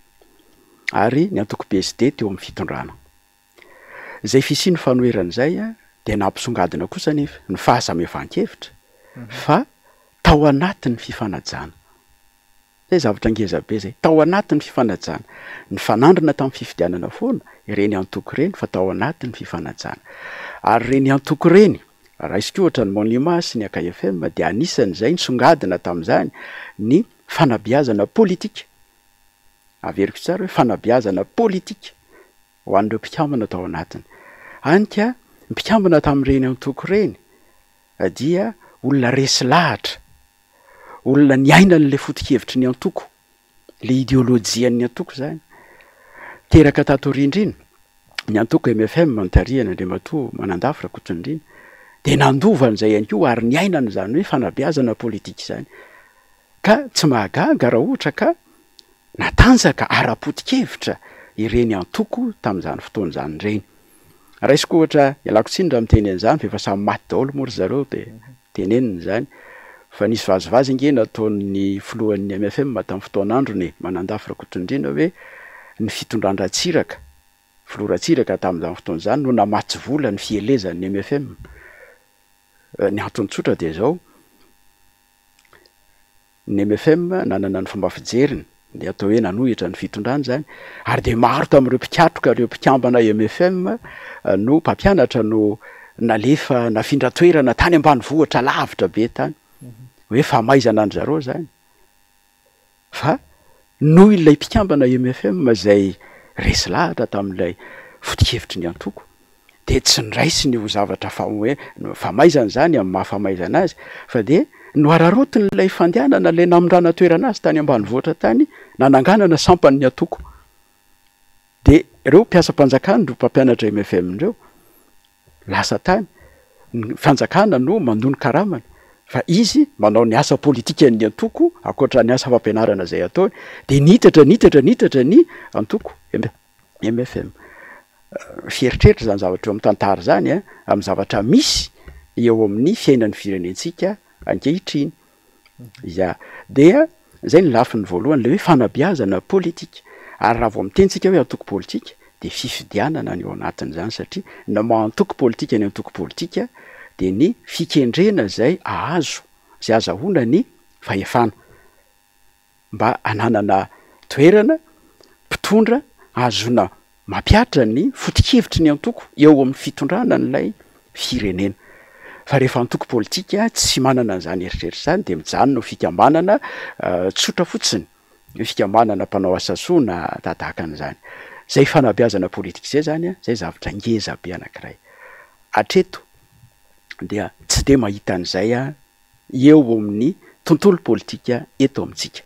Ary ny antoko PSD teo amin'ny fitondrana. Izay fisian'ny fanoherana izay dia nampisongadina kosa anefa ny fahasamihafan-kevitra fa tao anatin'ny fifanajana. Zay zavatra ngeza be zay. Tao anatin'ny fifanajana. Nifanandrina tamin'ny fifidianana foana ireny antoko ireny fa tao anatin'ny fifanajana. Ary ireny antoko ireny, raisiko ohatra ny Monima sy ny AKFM dia anisan'izay nisongadina tamin'izany ny fanabeazana politika. Averiko tsara hoe fanabeazana politika ho an'ireo mpikambana tao anatiny. Hany ka ny mpikambana tamin'ireny antoko ireny dia olona resy lahatra Olona niaina an'ilay foto-kevitry ny antoko, ilay ideolojian'ny antoko izany. Teraka tato aoriandriana, ny antoko mfm notarihan' Andriamatoa Manandafy Rakotonirina dia nandova an'izay ihany koa ary niaina an'izany hoe fanabeazana politika izany. Ka tsy mahagaga raha ohatra ka natanjaka ara-poto-kevitra ireny antoko tamin'izany fotoana izany ireny. Raisiko ohatra, ialako tsiny raha miteny an'izany fa efa samy maty daholo moa ry zareo dia Tenenina izany fa nisy vazivazy ange nataon'ny filohan'ny mfm tamin'ny fotoan'androny e, Manandafy Rakotondriana hoe ny fitondran-dRatsiraka Filoha Ratsiraka tamin'izany fotoana izany no namatsy vola ny fielezan'ny mfm. Ny antony tsotra dia izao, ny mfm nanana ny fomba fijeriny, ny atao hoe nanohitra ny fitondrana izany, ary dia maro tamin'ireo mpikatroka, ireo mpikambana mfm no mpampianatra no nalefa nafindra toerana tany ambanivohitra lavitra be tany, hoe famaizana an-dry zareo izany. Fa noho ilay mpikambana mfm izay resy lahatra tamin'ilay foto-kevitry ny antoko dia tsy noraisiny ho zavatra fa hoe famaizana izany amin'ny maha famaizana azy fa dia nohararaotiny ilay fandehanana ilay namindrana toerana azy tany ambanivohitra tany nananganana sampan'ny antoko. Dia ireo mpiasam-panjakana ireo mpampianatra mfm ireo Lasa tany, ny fanjakana no mandoa ny karamany fa izy manao ny asa politikan'ny antoko ankoatra ny asa fampianarana izay ataony dia nitatra nitatra nitatra ny antoko mfm. Fieritreritra izany zavatra eo amin'ny tantara izany amin'ny zavatra misy eo amin'ny fiainan'ny firenentsika ankehitriny. Ya. Dia izay ny lafiny voalohany, ilay hoe fanabeazana politika. Ary raha vao miteny isika hoe antoko politika dia fifidianana ny ao anatin'izany satria ny maha antoko politika ny antoko politika dia ny fikendrena izay ahazo, izay azahoana ny fahefana. Mba hananana toerana mpitondra ahazoana mampihatra ny foto-kevitry ny antoko eo amin'ny fitondrana an'ilay firenena. Fa rehefa antoko politika tsy manana an'izany eritreritra izany dia mijanona ho fikambanana tsotra fotsiny, fikambanana mpanao asa soa na tahaka an'izany. Izay fanabeazana politika izay izany, izay zavatra ngeza be anankiray. Hatreto dia tsy dia mahita an'izay aho eo amin'ny tontolo politika eto amintsika.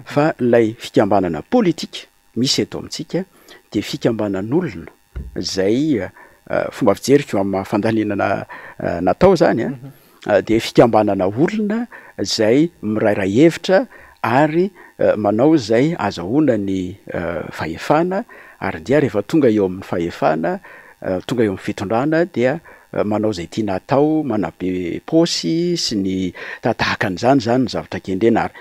Fa ilay fikambanana politika misy eto amintsika dia fikambanan'olona izay fomba fijeriko amin'ny maha fandalinana natao izany an, dia fikambanana olona izay mirairay hevitra ary manao izay azahoana ny fahefana ary dia rehefa tonga eo amin'ny fahefana, tonga eo amin'ny fitondrana dia manao izay tiana atao, manabe paosy sy ny tahaka an'izany izany ny zavatra kendrena ary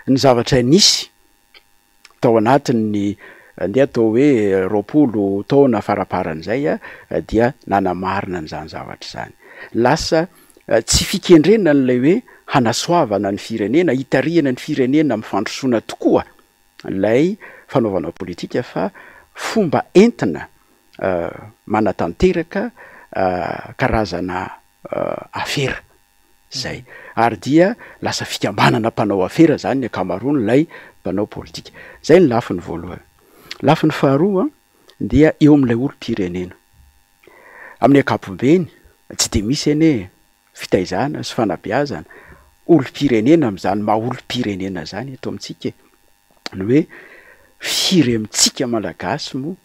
ny zavatra nisy tao anatin'ny andeha atao hoe 20 taona faramparan'izay dia nanamarina an'izany zavatra izany. Lasa tsy fikendrena an'ilay hoe hanasoavana ny firenena, hitarihana ny firenena amin'ny fandrosoana tokoa ilay fanaovana politika fa fomba entina manatanteraka karazana afera izay. Ary dia lasa fikambanana mpanao afera izany ny ankamaroan'ilay mpanao politika. Izay ny lafiny voalohany. Lafiny faharoa dia eo amin'ilay olom-pirenena. Amin'ny ankapobeny, tsy dia misy anie fitaizana sy fanabeazana olom-pirenena amin'izany maha olom-pirenena izany eto amintsika e. Ny hoe firy amintsika Malagasy moa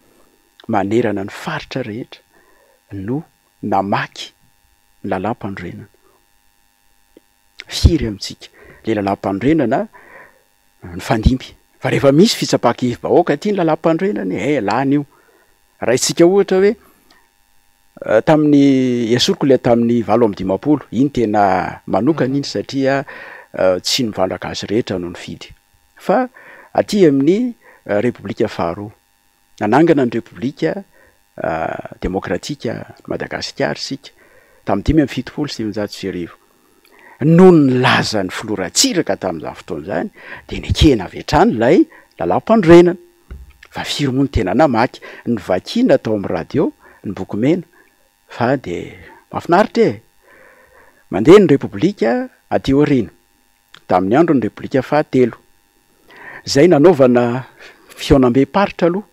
manerana ny faritra rehetra no namaky ny lalàmpanorenana? Firy amintsika? Ilay lalàmpanorenana nifandimby. Fa rehefa misy fitsapan-kevi-bahoaka aty ny lalàmpanorenana e, eh lany io. Raisitsika ohatra hoe tamin'ny, esoriko ilay tamin'ny 58, iny tena manokana iny satria tsy ny Malagasy rehetra no nifidy. Fa aty amin'ny Repoblika faharoa, nanangana ny Repoblika Demokratika Madagasikara isika tamin'ny 1975. Nony nilaza ny filoha Ratsiraka tamin'izany fotoana izany dia nekena avy hatrany ilay lalàmpanorenana. Fa firy moa no tena namaky? Novakiana tao amin'ny radio ny boky mena fa dia mahafinaritra e! Mandeha ny Repoblika aty aoriana, tamin'ny andron'ny Repoblika fahatelo, izay nanaovana fihaonambem-paritra aloha.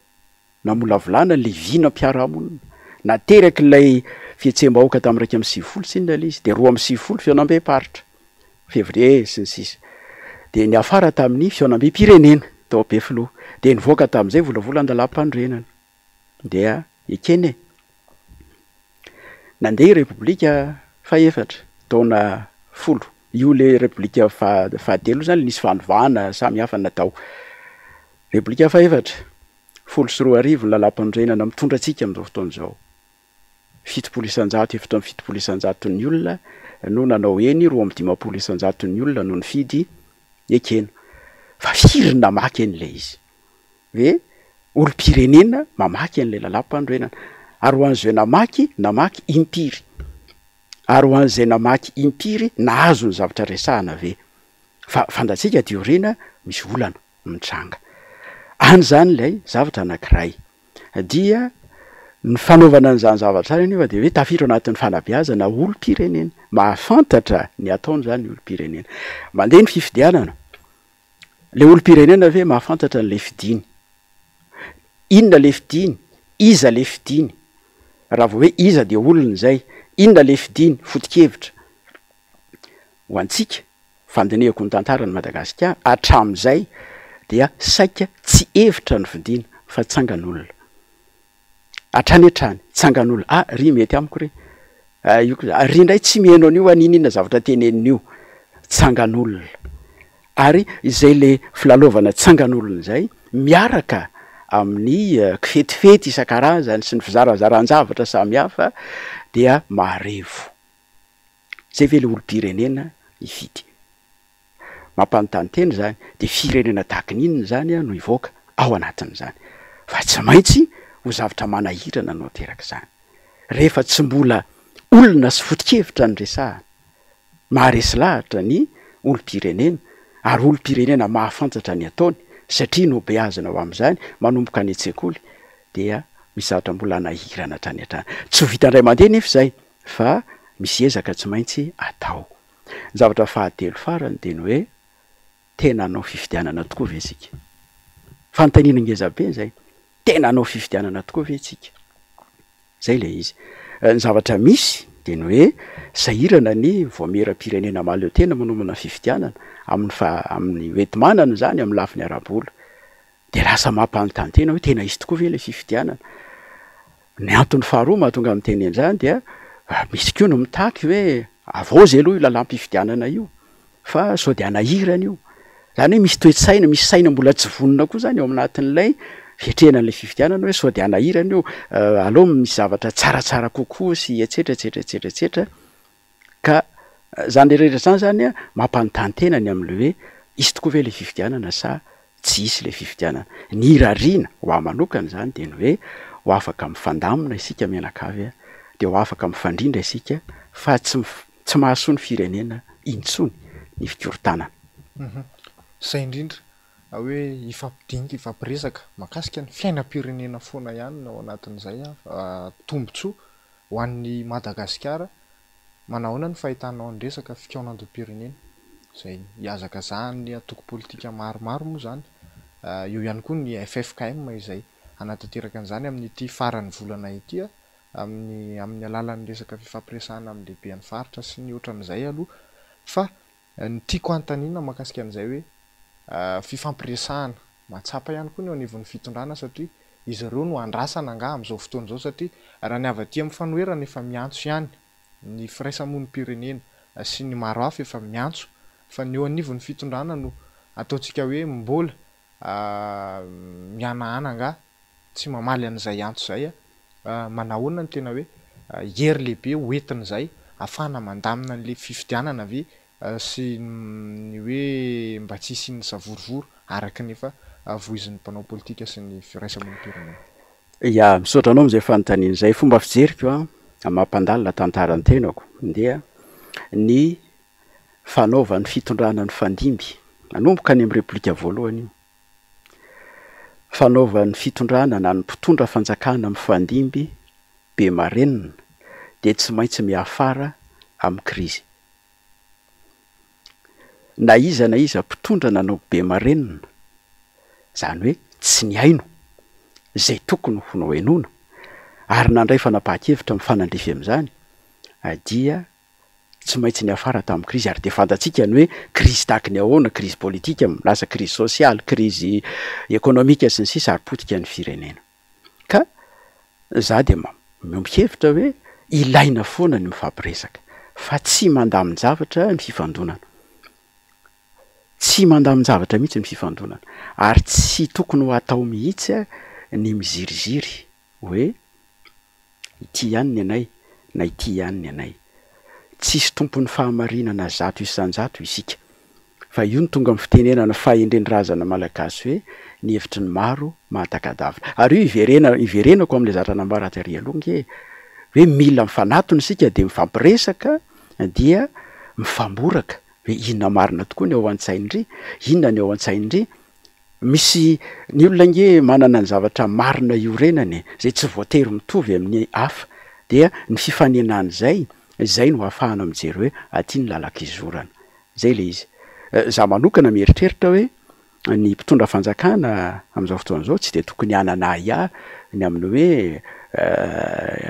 Namolavolana ilay vinam-piarahamonina. Naterak'ilay fihetseham-bahoaka tamin'ny 91 tsinona ilay izy, dia 92 fihaonambem-paritra, février sy ny sisa. Dia niafara tamin'ny fihaonambem-pirenena tao Ampefiloha. Dia nivoaka tamin'izay volavolan-dalàm-panorenana. Dia ekena e. Nandeha Repoblika fahefatra, taona folo. Io ilay Repoblika fahatelo io izany nisy fanovana samihafa natao. Repoblika fahefatra. 2010 ny lalàmpanorenana mitondra antsika amin'izao fotoana izao. 70%, 74 isan-jaton'ny olona no nanao eny, 52 isan-jaton'ny olona no nifidy ekena. Fa firy ny namaky an'ilay izy? Hoe Olom-pirenena mamaky an'ilay lalàm-panorenana. Ary ho an'izay namaky, namaky impiry? Ary ho an'izay namaky impiry, nahazo ny zavatra resahana ve? Fa fantatsika aty aoriana misy olana mitranga. Any izany ilay zavatra anankiray. Dia ny fanaovana an'izany zavatra izany anefa dia hoe tafiditra ao anatin'ny fanabeazana olom-pirenena. Mahafantatra ny ataony izany ny olom-pirenena. Mandeha ny fifidianana, ilay olom-pirenena ve mahafantatra an'ilay fidiny? Inona ilay fidiny? Iza ilay fidiny? Raha vao hoe iza dia olona izay. Inona ilay fidiny? Foto-kevitra. Ho antsika, fandinihako ny tantaran'i Madagasikara hatramin'izay dia saika tsy hevitra no fidina fa tsangan'olona. Hatrany hatrany, tsangan'olona. Ah, ry mety amiko ry. Ah, io koa, ry indray tsy mihaino an'io aho n'inon'inona zavatra teneniny io. Tsangan'olona. Ary izay le filalaovana tsangan'olona izay miaraka amin'ny kifetifety isan-karazany sy ny fizarazaran-javatra samihafa dia maharevo. Zay ve le olom-pirenena hifidy? Mampanontany tena izany, dia firenena tahaka ny inona izany no hivoaka ao anatin'izany? Fa tsy maintsy ho zavatra manahirana no aterak'izany. Rehefa tsy mbola olona sy foto-kevitra no resahana, maharesy lahatra ny olom-pirenena, ary olom-pirenena mahafantatra ny ataony, satria nobeazina ho amin'izany manomboka any an-tsekoly, dia misy zavatra mbola hanahirana hatrany hatrany. Tsy ho vita indray mandeha anefa izay, fa misy ezaka tsy maintsy atao. Ny zavatra fahatelo farany dia ny hoe tena hanao fifidianana tokoa ve isika? Fanontaniana ngeza be izay. Tena hanao fifidianana tokoa ve isika? Izay ilay izy. Ny zavatra misy dia ny hoe sahirana ny vaomieram-pirenena mahaleo tena manomana fifidianana amin'ny fa- amin'ny hoenti-manana izany amin'ny lafiny ara-bola. Dia lasa mampanontany tena hoe tena hisy tokoa ve ilay fifidianana? Ny antony faharoa mahatonga ahy miteny an'izany dia misy koa ny mitaky hoe avaozy aloha io lalàm-pifidianana io fa sao dia hanahirana io. Izany hoe misy toe-tsaina, misy saina mbola tsy vonona koa izany ao anatin'ilay fiatrehana an'ilay fifidianana hoe sao dia hanahirana io, aleo misy zavatra tsaratsara kokoa sy etsetra etsetra etsetra etsetra. Ka izany rehetra izany izany an, mampanontany tena ny amin'ilay hoe hisy tokoa ve ilay fifidianana sa tsy hisy ilay fifidianana. Ny irariana ho ahy manokana izany dia ny hoe ho afaka mifandamina isika mianakavy dia ho afaka mifandrindra isika fa tsy tsy mahasoa ny firenena intsony ny fikorontanana. Izay indrindra hoe hifampidinika, hifampiresaka mahakasika ny fiainam-pirenena foana ihany ny ao anatin'izay tombontsoa Ho an'i Madagasikara, manahoana ny fahitanao ny resaka fikaonandoham-pirenena izay ihazakazahan'ny antoko politika maromaro moa izany? Eo ihany koa ny ffkm izay hanatanteraka an'izany amin'ity faran'ny volana ity amin'ny amin'ny alalan'ny resaka fifampiresahana amin'ny lehiben'ny faritra sy ny ohatran'izay aloha. Fa ny tiako hanontaniana mahakasika an'izay hoe fifampiresahana, mahatsapa ihany koa ny eo anivon'ny fitondrana satria izy ireo no andrasana angaha amin'izao fotoana izao satria raha ny avy aty amin'ny fanoherana efa miantso ihany ny firaisamonim-pirenena sy ny maro hafa efa miantso fa ny eo anivon'ny fitondrana no ataontsika hoe mbola mihanahana angaha tsy mamaly an'izay antso izay manahoana ny tena hoe hery lehibe ho entin'izay ahafahana mandamina an'ilay fifidianana ve sy ny hoe mba tsy hisian'ny savorovoro araka ny efa voizin'ny mpanao politika sy ny firaisamonim-pirenena. Ya, misaotra anao amin'izay fanontaniana izay. Fomba fijeriko an, mampandalina tantara ny tenako dia ny fanaovan'ny fitondrana ny fandimby, nanomboka any amin'ny Repoblika voalohany io, fanaovan'ny fitondrana na ny mpitondra fanjakana mifandimby be marenina dia tsy maintsy miafara amin'ny krizy. Na iza na iza mpitondra nanao be marenina, izany hoe tsy nihaino izay tokony ho nohenoina ary nandray fanapahan-kevitra mifanandrify amin'izany dia tsy maintsy niafara tamin'ny krizy ary dia fantatsika ny hoe krizy tahaky ny ahoana, krizy politika, lasa krizy sosialy, krizy ekonomika sy ny sisa ary potika ny firenena. Ka za dia miombon-kevitra hoe ilaina foana ny mifampiresaka fa tsy mandamin-javatra ny fifandonana. Tsy mandamin-javatra mihitsy ny fifandonana ary tsy tokony ho atao mihitsy ny miziriziry hoe ity ihany ny anay na ity ihany ny anay. Tsisy tompon'ny fahamarinana 100% isika. Fa io no tonga amin'ny fitenenana fahendren-drazana malagasy hoe ny hevitry ny maro mahataka-davitra. Ary io iverena, iverenako amin'ilay zavatra nambara tery aloha ange e, hoe mila mifanatona isika dia mifampiresaka dia mifamboraka hoe inona marina tokoa ny ao an-tsain-dry, inona ny ao an-tsain-dry. Misy, ny olona ange manana ny zavatra marina iorenany e, izay tsy voatery mitovy amin'ny hafa. Dia ny fifanenana izay, izay no ahafahana mijery hoe aty ny lalan-kizorana. Izay ilay izy. Izaho manokana mieritreritra hoe ny mpitondra fanjakana amin'izao fotoana izao tsy dia tokony hanana ahiahy ny amin'ny hoe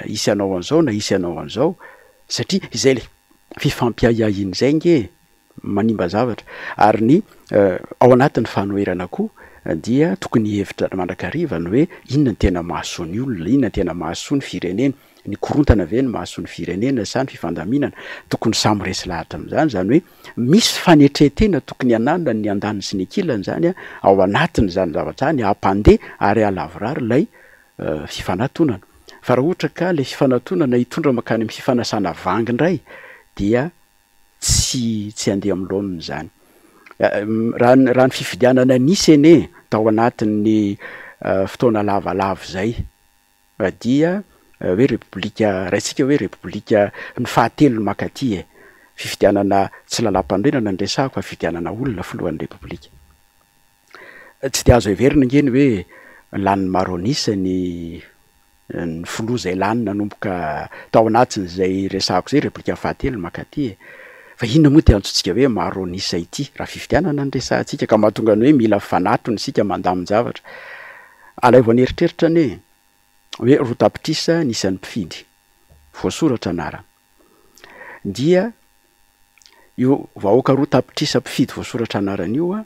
hisy hanao an'izao na hisy hanao an'izao satria izay ilay fifampiahiahiana izay ange e! manimba zavatra ary ny ao anatin'ny fanoherana koa dia tokony hihevitra mandrakariva ny hoe inona ny tena mahasoa ny olona, inona ny tena mahasoa ny firenena, ny korontana ve no mahasoa ny firenena sa ny fifandaminana, tokony samy resy lahatra amin'izany, izany hoe misy fanetren-tena tokony hananany ny andaniny sy ny ankilany izany ao anatin'izany zavatra izany hampandeha ary hahalavorary ilay fifanatonana, fa raha ohatra ka ilay fifanatonana hitondra mankany amin'ny fifanasana vangy indray dia tsy tsy handeha amin'ny laoniny izany. Raha ny raha ny fifidianana nisy anie tao anatin'ny fotoana lavalava izay dia hoe repoblika raisika hoe repoblika ny fahatelony mankaty e, fifidianana tsy lalàmpanorenana no resahako fa fifidianana olona filohan'ny repoblika. Tsy dia azo heverina ange ny hoe lanin'ny maro an'isa ny ny filoha izay lany nanomboka tao anatin'izay resahako izay, replika fahatelo mankaty e! Fa inona moa ity antsointsika hoe maro an'isa ity raha fifidianana no resahantsika ka mahatonga ny hoe mila mifanatona isika mandamin-javatra. Alaivo an'eritreritra anie hoe roa tapitrisa ny isan'ny mpifidy voasoratra anarana dia io vahoaka roa tapitrisa mpifidy voasoratra anarana io an,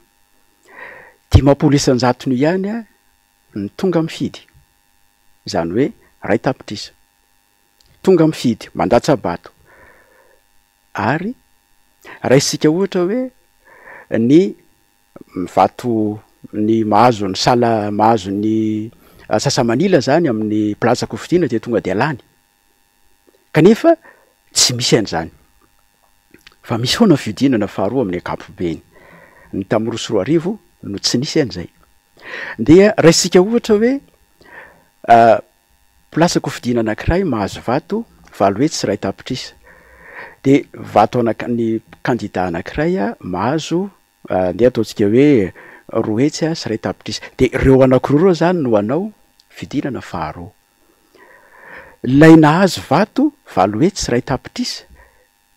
50 isan-jatony io ihany an ny tonga mifidy. Izany hoe iray tapitrisa. Tonga mifidy, mandatsa-bato. Ary raisintsika ohatra hoe ny vato ny mahazo ny salle mahazo ny sasa-manila izany amin'ny mpilatsa-kofidina dia tonga dia lany. Kanefa tsy misy an'izany. Fa misy foana ny fihodinana faharoa amin'ny ankapobeny. Ny tamin'ny 2002 no tsy nisy an'izay. Dia raisintsika ohatra hoe mpilatsa-kofidina anankiray mahazo vato 801 tapitrisa. Dia vato anak- ny kandida anankiray mahazo andeha ataontsika hoe 201 tapitrisa. Dia ireo anankiroa ireo izany no hanao fidinana faharoa. Ilay nahazo vato 801 tapitrisa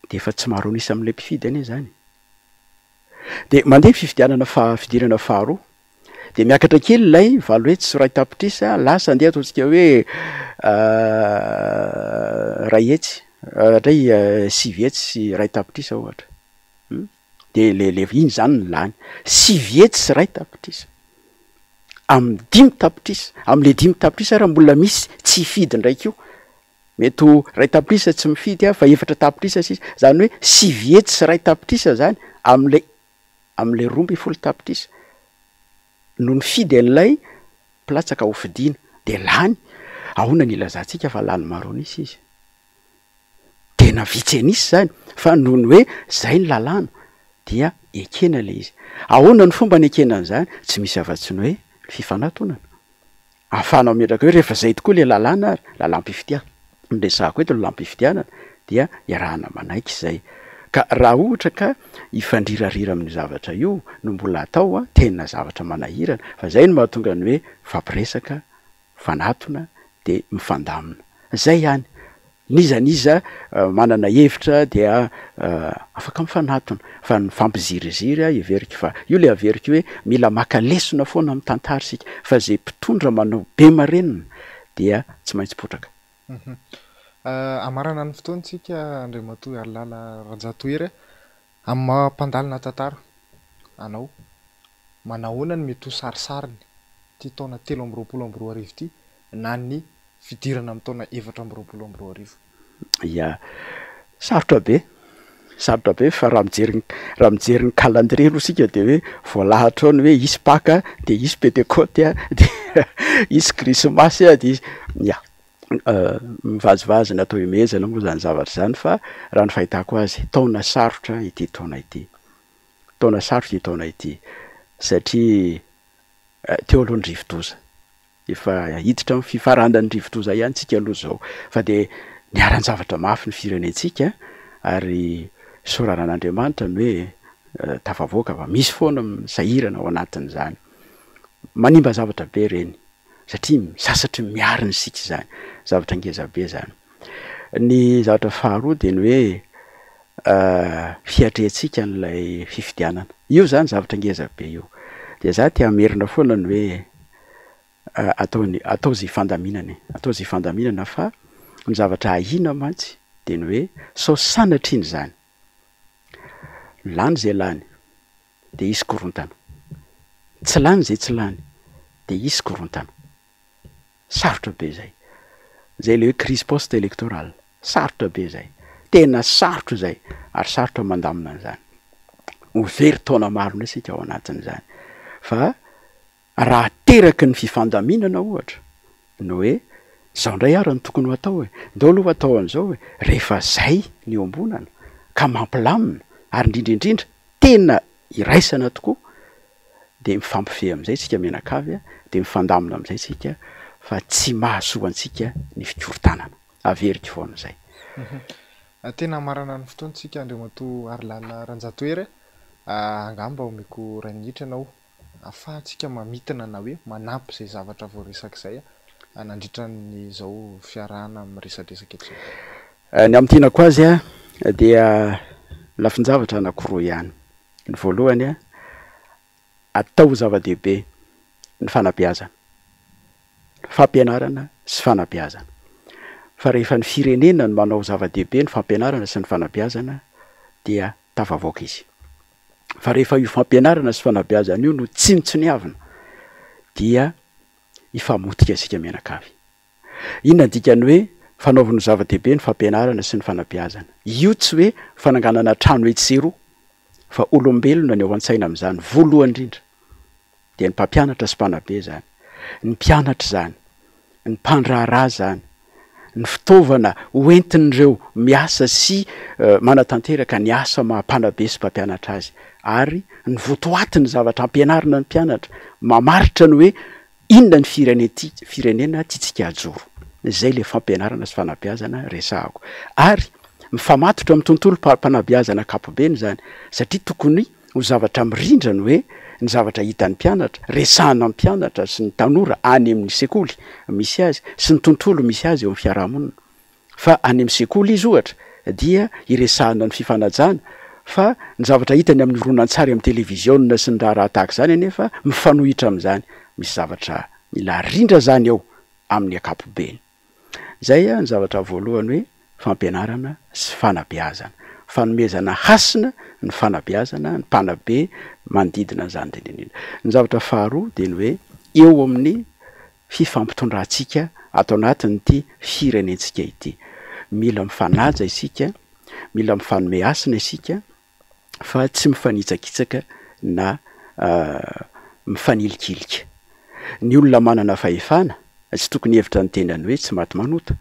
dia efa tsy maro an'isa amin'ilay mpifidy anie izany e. Dia mandeha ny fifidianana faha fidirana faharoa, dia miakatra kely ilay 801 tapitrisa, lasa andeha ataontsika hoe 100, indray 109 tapitrisa ohatra. Hum, dia le le iny izany no lany, 901 tapitrisa amin'ny dimy tapitrisa, amin'ilay dimy tapitrisa ary mbola misy tsy hifidy indray koa. Mety ho iray tapitrisa tsy mifidy fa efatra tapitrisa sisa, izany hoe 109 tapitrisa izany amin'ilay amin'ilay 12 tapitrisa no nifidy an'ilay mpilatsaka hofidiana dia lany. Ahoana no ilazantsika fa lany maro an'isa izy? Tena vitsy an'isa izany fa noho ny hoe izay ny lalàna dia ekena ilay izy. Ahoana ny fomba nekena an'izany? Tsy misy afa-tsy ny hoe fifanatonana. Ahafahana mametraka hoe rehefa izay tokoa ilay lalàna ary, lalàm-pifidianana no resahako eto, lalàm-pifidianana, dia iarahana manaiky izay. Ka raha ohatra ka hifandrirarira amin'io zavatra io no mbola atao, tena zavatra manahirana. Fa izay no mahatonga ny hoe mifampiresaka, mifanatona dia mifandamina. Izay ihany. N'iza n'iza manana hevitra dia afaka mifanatona fa ny mifampiziriziry heveriko fa io le averiko hoe mila maka lesona foana amin'ny tantara isika fa izay mpitondra manao be marenina dia tsy maintsy potraka. Hamarana ny fotoana isika Andriamatoa Harilala Rajatohery a! Amin'ny maha mpandalina tantara anao, manahoana no mety ho sarisariny ity taona 2023 ity na ny fidirana amin'ny taona 2024? Ya, sarotra be, sarotra be fa raha mijery ny raha mijery ny calendrier aloha isika dia hoe voalahatra ao ny hoe hisy Paka dia hisy Pentekoty dia hisy Krismasy dia hisy, ya. Mivazivazy ny atao himehezana moa izany zavatra izany fa raha ny fahitako azy, taona sarotra ity taona ity. Taona sarotra ity taona ity satria teo aloha ny rivodoza. Efa hiditra amin'ny fifaranan'ny rivodoza ihany tsika aloha izao fa dia niharan-javatra mafy ny firenentsika ary isaorana an'Andriamanitra ny hoe tafavoaka fa misy foana sahirana ao anatin'izany. Manimba zavatra be ireny satria sasatry ny miarina isika izany, zavatra ngeza be izany. Ny zavatra faharoa dia ny hoe fiatrehantsika an'ilay fifidianana. Io izany zavatra ngeza be io. Dia za te hamerina foana ny hoe ataony atao izay fandaminana e, atao izay fandaminana fa ny zavatra ahiana mantsy dia ny hoe sao sanatrian'izany lany izay lany dia hisy korontana, tsy lany izay tsy lany dia hisy korontana. Sarotra be izay. Izay ilay hoe crise post électorale. Sarotra be izay. Tena sarotra izay ary sarotra mandamina an'izany. Ho very taona maro indray isika ao anatin'izany. Fa raha ateraky ny fifandaminana ohatra ny hoe izao indray ary no tokony ho atao e, ndao aloha atao an'izao e, rehefa izay ny iombonana ka mampilamina ary indrindra indrindra tena iraisana tokoa dia mifampifehy amin'izay isika mianakavy dia mifandamina amin'izay isika fa tsy mahasoa antsika ny fikorontanana. Averiko foana izay. Tena hamarana ny fotoana isika Andriamatoa Harilala Ranjatohery a! Angamba omeko iray minitra ianao ahafahantsika mamintina na hoe manampy izay zavatra voaresaka izay nandritra an'izao fiarahana miresadresaka eto izao. Ny hamintinako azy dia lafin-javatra anankiroa ihany. Ny voalohany, atao ho zava-dehibe ny fanabeazana, fampianarana sy fanabeazana. Fa rehefa ny firenena no manao zava-dehibe ny fampianarana sy ny fanabeazana dia tafavoaka izy. Fa rehefa io fampianarana sy fanabeazana io no tsinontsiniavina dia hifamotika isika mianakavy. Inona ny dikan'ny hoe fanaovana ho zava-dehibe ny fampianarana sy ny fanabeazana? Io tsy hoe fananganana trano etsy sy eroa, fa olombelona ny ao an-tsaina amin'izany voalohany indrindra. Dia ny mpampianatra sy mpanabe izany, ny mpianatra izany, ny mpandraharaha izany, ny fitaovana hoentin'ireo miasa sy manatanteraka ny asa maha mpanabe sy mpampianatra azy, ary ny votoatin'ny zavatra ampianarina ny mpianatra, mamaritra ny hoe Inona ny firenena tiantsika hajoro? Izay ilay fampianarana sy fanabeazana resahako. Ary mifamatotra amin'ny tontolom-panabeazana ankapobeny izany, satria tokony ho zavatra mirindra ny hoe ny zavatra hitan'ny mpianatra, resahana amin'ny mpianatra sy ny tanora any amin'ny sekoly misy azy sy ny tontolo misy azy eo amin'ny fiarahamonina. Fa any amin'ny sekoly izy ohatra dia iresahana ny fifanajana fa ny zavatra hitany amin'ny horonantsary amin'ny televiziona sy ny raharaha tahaka izany anefa mifanohitra amin'izany. Misy zavatra mila arindra izany eo amin'ny ankapobeny. Izay ny zavatra voalohany hoe fampianarana sy fanabeazana. Fanomezana hasina ny fanabeazana, ny mpanabe manodidina an'izany indrindra indrindra. Ny zavatra faharoa dia ny hoe eo amin'ny fifampitondrantsika ato anatin'ity firenentsika ity. Mila mifanaja isika, mila mifanome hasina isika fa tsy mifanitsakitsaka na mifanilikilika. Ny olona manana fahefana tsy tokony hihevitra ny tenany hoe tsy maty manota.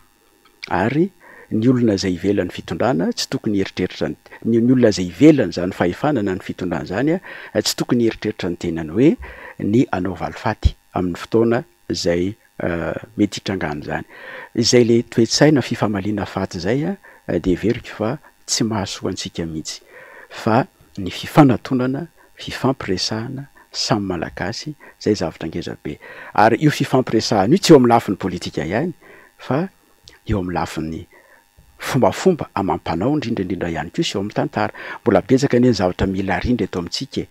Ary ny olona izay ivelan'ny fitondrana tsy tokony hieritreritra ny, ny olona izay ivelan'izany fahefana na ny fitondrana izany tsy tokony hieritreritra ny tenany hoe ny hanao valifaty amin'ny fotoana izay mety hitrangan'izany. Izay le toe-tsaina fifamaliana faty izay dia heveriko fa tsy mahasoa antsika mihitsy fa ny fifanatonana, fifampiresahana samy Malagasy izay zavatra ngeza be. Ary io fifampiresahana io tsy eo amin'ny lafiny politika ihany fa eo amin'ny lafiny fombafomba amam-panao indrindra indrindra ihany koa sy eo amin'ny tantara. Mbola betsaka anie ny zavatra mila arindra eto amintsika e!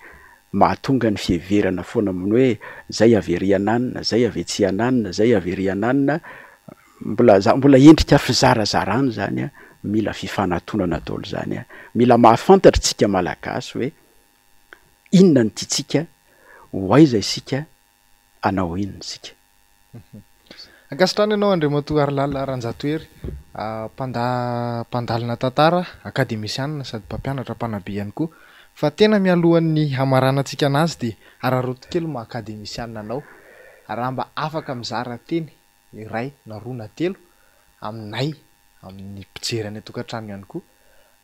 Mahatonga ny fiheverana foana amin'ny hoe zay avy ery ananona, zay avy etsy ananona, zay avy ery ananona, mbola mbola endrika fizarazarana izany an, mila fifanatonana daholo izany an, mila mahafantatra isika Malagasy hoe inona no tiantsika, ho aiza isika, hanao inona isika. Ankasitrahana ianao Andriamatoa Harilala Ranjatohery, mpandalina tantara, akademisianina sady mpampianatra mpanabe ihany koa. Fa tena mialohan'ny hamaranantsika anazy dia araraoty kely maha akademisianina anao raha mba afaka mizara teny iray na roa na telo aminay, amin'ny mpijery any an-tokantrano ihany koa.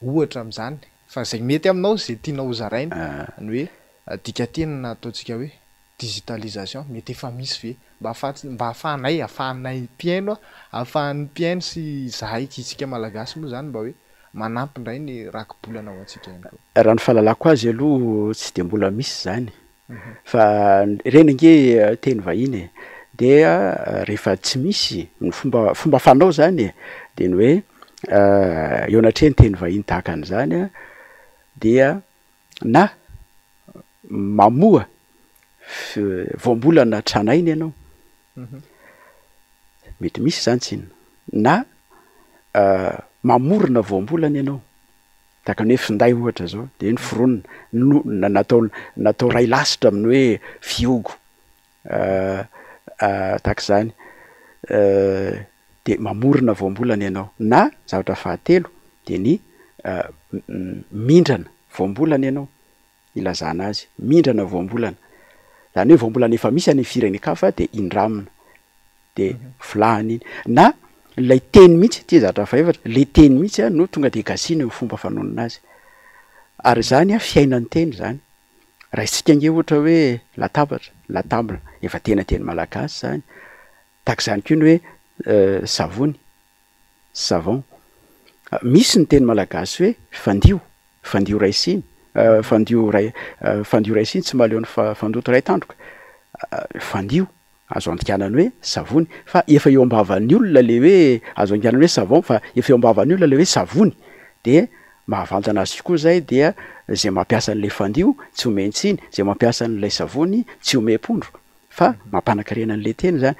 Ohatra amin'izany. Fa izay mety aminao, izay tianao hozaraina, ny hoe dikanteny na ataontsika hoe digitalisation, mety efa misy ve? Mba ahafahantsika, mba ahafahanay, ahafahanay mpihaino, ahafahan'ny mpihaino sy izahay, isika Malagasy moa izany mba hoe manampy indray ny rakibolana ho antsika ihany koa. Raha ny fahalalako azy aloha tsy dia mbola misy izany fa ireny ange teny vahiny e, dia rehefa tsy misy ny fomba fomba fanao izany e, dia ny hoe eo anatrehan'ny teny vahiny tahaka an'izany dia na mamoha voambolana tranainy ianao, mety misy izany tsinona, na mamorona voambolana ianao, tahaka ny hoe finday ohatra zao, de hoe noforonina, no- natao natao iray lasitra amin'ny hoe fihogo, tahaka izany, de mamorona voambolana ianao, na zavatra fahatelo de ny mindrana voambolana ianao, ilazana azy, mindrana voambolana, zany hoe voambolana efa misy any amin'ny firenen-kafa de indramina de volahana iny, na ilay teny mihitsy, ity zavatra fahefatra, le teny mihitsy an no tonga de gasiana eo amin'ny fomba fanonona azy, ary izany an fiainan'ny teny izany, raisintsika ange ohatra hoe latabatra, la table, efa tena teny malagasy izany, tahaka izany koa ny hoe savony, savon. Misy ny teny malagasy hoe fandio, fandio iray siny, fandio iray, fandio iray siny tsy mahaleo ny fandoto iray tandroka. Fandio, azo andikana ny hoe savony, fa efa eo am-bavan'ny olona le hoe, azo andikana ny hoe savon fa efa eo am-bavan'ny olona le hoe savony, de mahavantana azy koa zay dia zay mampiasa an'ilay fandio tsy omen-tsiny, zay mampiasa an'ilay savony tsy omem-pondro. Fa mampanakarena an'ilay teny izany.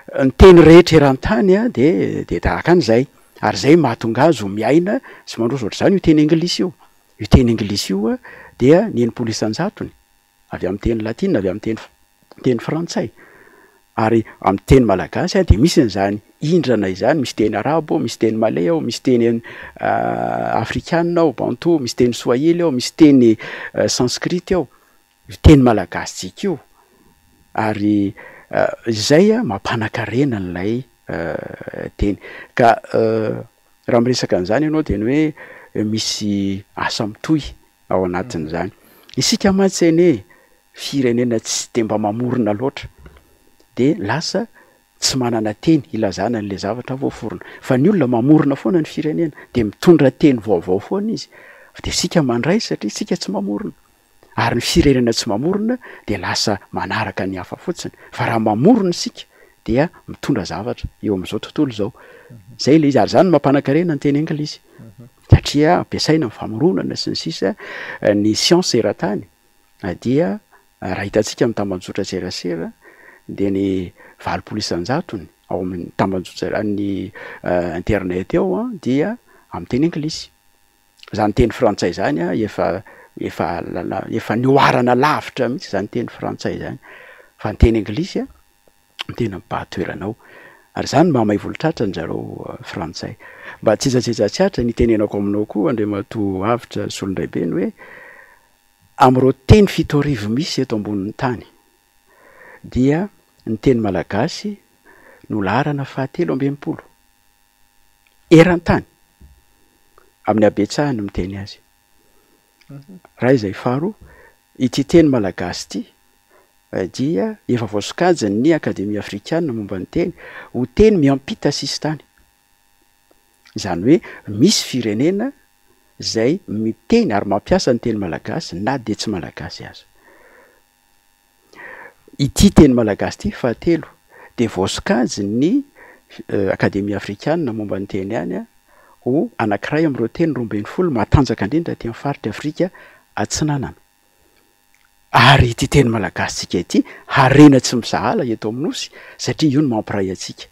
Ny teny rehetra eran-tany dia dia tahaka an'izay. Ary izay mahatonga azy ho miaina sy mandroso. Ohatr'izany io teny anglisy io. Io teny anglisy io dia ny 60 isan-jatony avy amin'ny teny latina, avy amin'ny teny teny frantsay. Ary amin'ny teny malagasy dia misy an'izany indrana izany, misy teny arabo ao, misy teny malay ao, misy teny afrikana ao, bantou, misy teny swahili ao, misy teny sanskrit ao. Io teny malagasintsika io ary izay mampanakarena an'ilay teny. Ka raha miresaka an'izany ianao dia ny hoe misy asa mitohy ao anatin'izany. Isika mantsy anie firenena tsy dia mba mamorona loatra dia lasa tsy manana teny hilazana an'ilay zavatra voaforona. Fa ny olona mamorona foana ny firenena dia mitondra teny vaovao foana izy. Fa dia isika mandray satria isika tsy mamorona. Ary ny firenena tsy mamorona dia lasa manaraka ny hafa fotsiny. Fa raha mamorona isika dia mitondra zavatra eo amin'izao tontolo izao. Izay ilay izy. Ary izany no mampanakarena ny teny anglisy. Satria ampiasaina amin'ny famoronana sy ny sisa ny siansa eran-tany dia raha hitantsika amin'ny tambajotran-tserasera dia ny 80 isan-jatony ao amin'ny tambajotra ny internet ao dia amin'ny teny anglisy. Izany teny frantsay izany efa efa efa nihoarana lavitra mihitsy izany teny frantsay izany fa ny teny anglisy no tena mibahan-toerana ao. Ary izany no mahamay volon-tratra an-dry zareo frantsay. Mba tsy hitsatsitsa tsy atra ny hitenenako aminao koa Andriamatoa Avotra Solondraibe ny hoe amin'ireo teny 7000 misy eto ambonin'ny tany dia ny teny malagasy no laharana fahatelo amby 60 eran-tany amin'ny habetsahany miteny azy. Raha izay faharoa, ity teny malagasy ity dia efa voasokajin'ny Akademia Afrikana momba ny teny ho teny miampita sisintany. Izany hoe misy firenena izay miteny ary mampiasa ny teny malagasy na dia tsy malagasy aza. Ity teny malagasy ity, fahatelo, dia voasokajin'ny Akademia Afrikana momba ny teny ihany ho anankiray amin'ireo teny 12 matanjaka indrindra aty amin'ny faritr'i Afrika Atsinanana. Ary ity teny malagasintsika ity, harena tsy misahala eto amin'ny Nosy, satria io no mampiray antsika.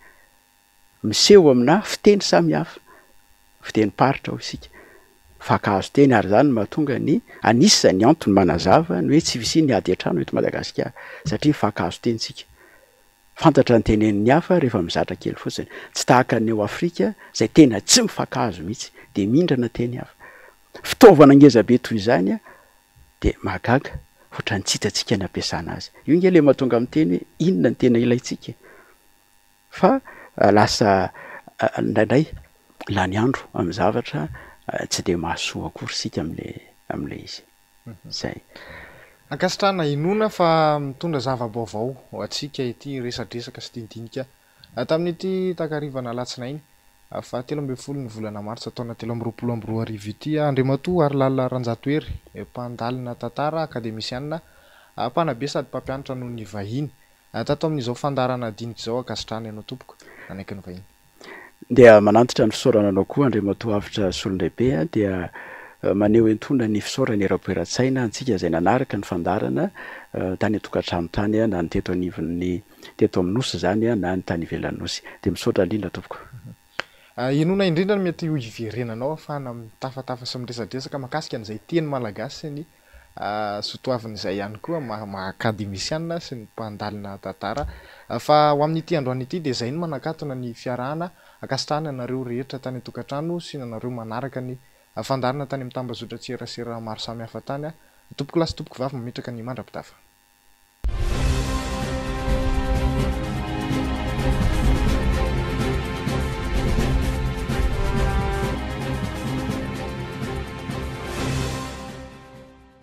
Miseho aminà fiteny samihafa, fitenim-paritra hoy isika, mifankahazo teny ary izany no mahatonga ny, anisan'ny antony manazava ny hoe tsy fisian'ny ady an-trano eto Madagasikara satria mifankahazo teny isika. Fantatra ny tenenin'ny hafa rehefa mizatra kely fotsiny. Tsy tahaka ny ao Afrika izay tena tsy mifankahazo mihitsy dia mindrana teny hafa. Fitaovana ngeza be toy izany dia mahagaga ohatran'ny tsy hitantsika ny ampiasana azy. Io ange ilay mahatonga miteny hoe inona no tena ilaintsika e? Fa lasa indraindray lany andro amin'ny zavatra tsy dia mahasoa akory isika amin'ilay amin'ilay izy. Izay. Ankasitrahana inoana fa mitondra zava-baovao ho antsika ity resadresaka sy dinidinika tamin'ity takarivana alatsinainy faha 13 ny volana martsa taona 2023 ity. Andriamatoa Harilala Ranjatohery, mpandalina tantara, akademisiana, mpanabe sady mpampianatra noho ny vahiny tato amin'izao fandaharana dinika izao. Ankasitrahana ianao tompoko nanaiky ny vahiny. Dia manantitra ny fisaorana anao koa Andriamatoa Avotra Solondraibe dia maneho entoana ny fisaorana eram-poeran-tsaina antsika izay nanaraka ny fandaharana tany an-tokantrano tany na ny teto anivon'ny teto amin'ny Nosy izany na ny tany ivelan'ny Nosy. Dia misaotra indrindra tompoko. Inona indrindra no mety ho hiverenanao ahafahana mitafatafa sy miresadresaka mahakasika an'izay teny malagasy sy ny soatoavin'izay ihany koa maha akademisiana sy ny mpandalina tantara. Fa ho amin'ity androany ity dia izay no manakatona ny fiarahana. Ankasitrahana anareo rehetra tany an-tokantrano sy anareo manaraka ny fandaharana tany amin'ny tambazotran-tserasera maro samihafa tany. Tompokolahy sy tompokovavy mametraka ny mandra-pitafa.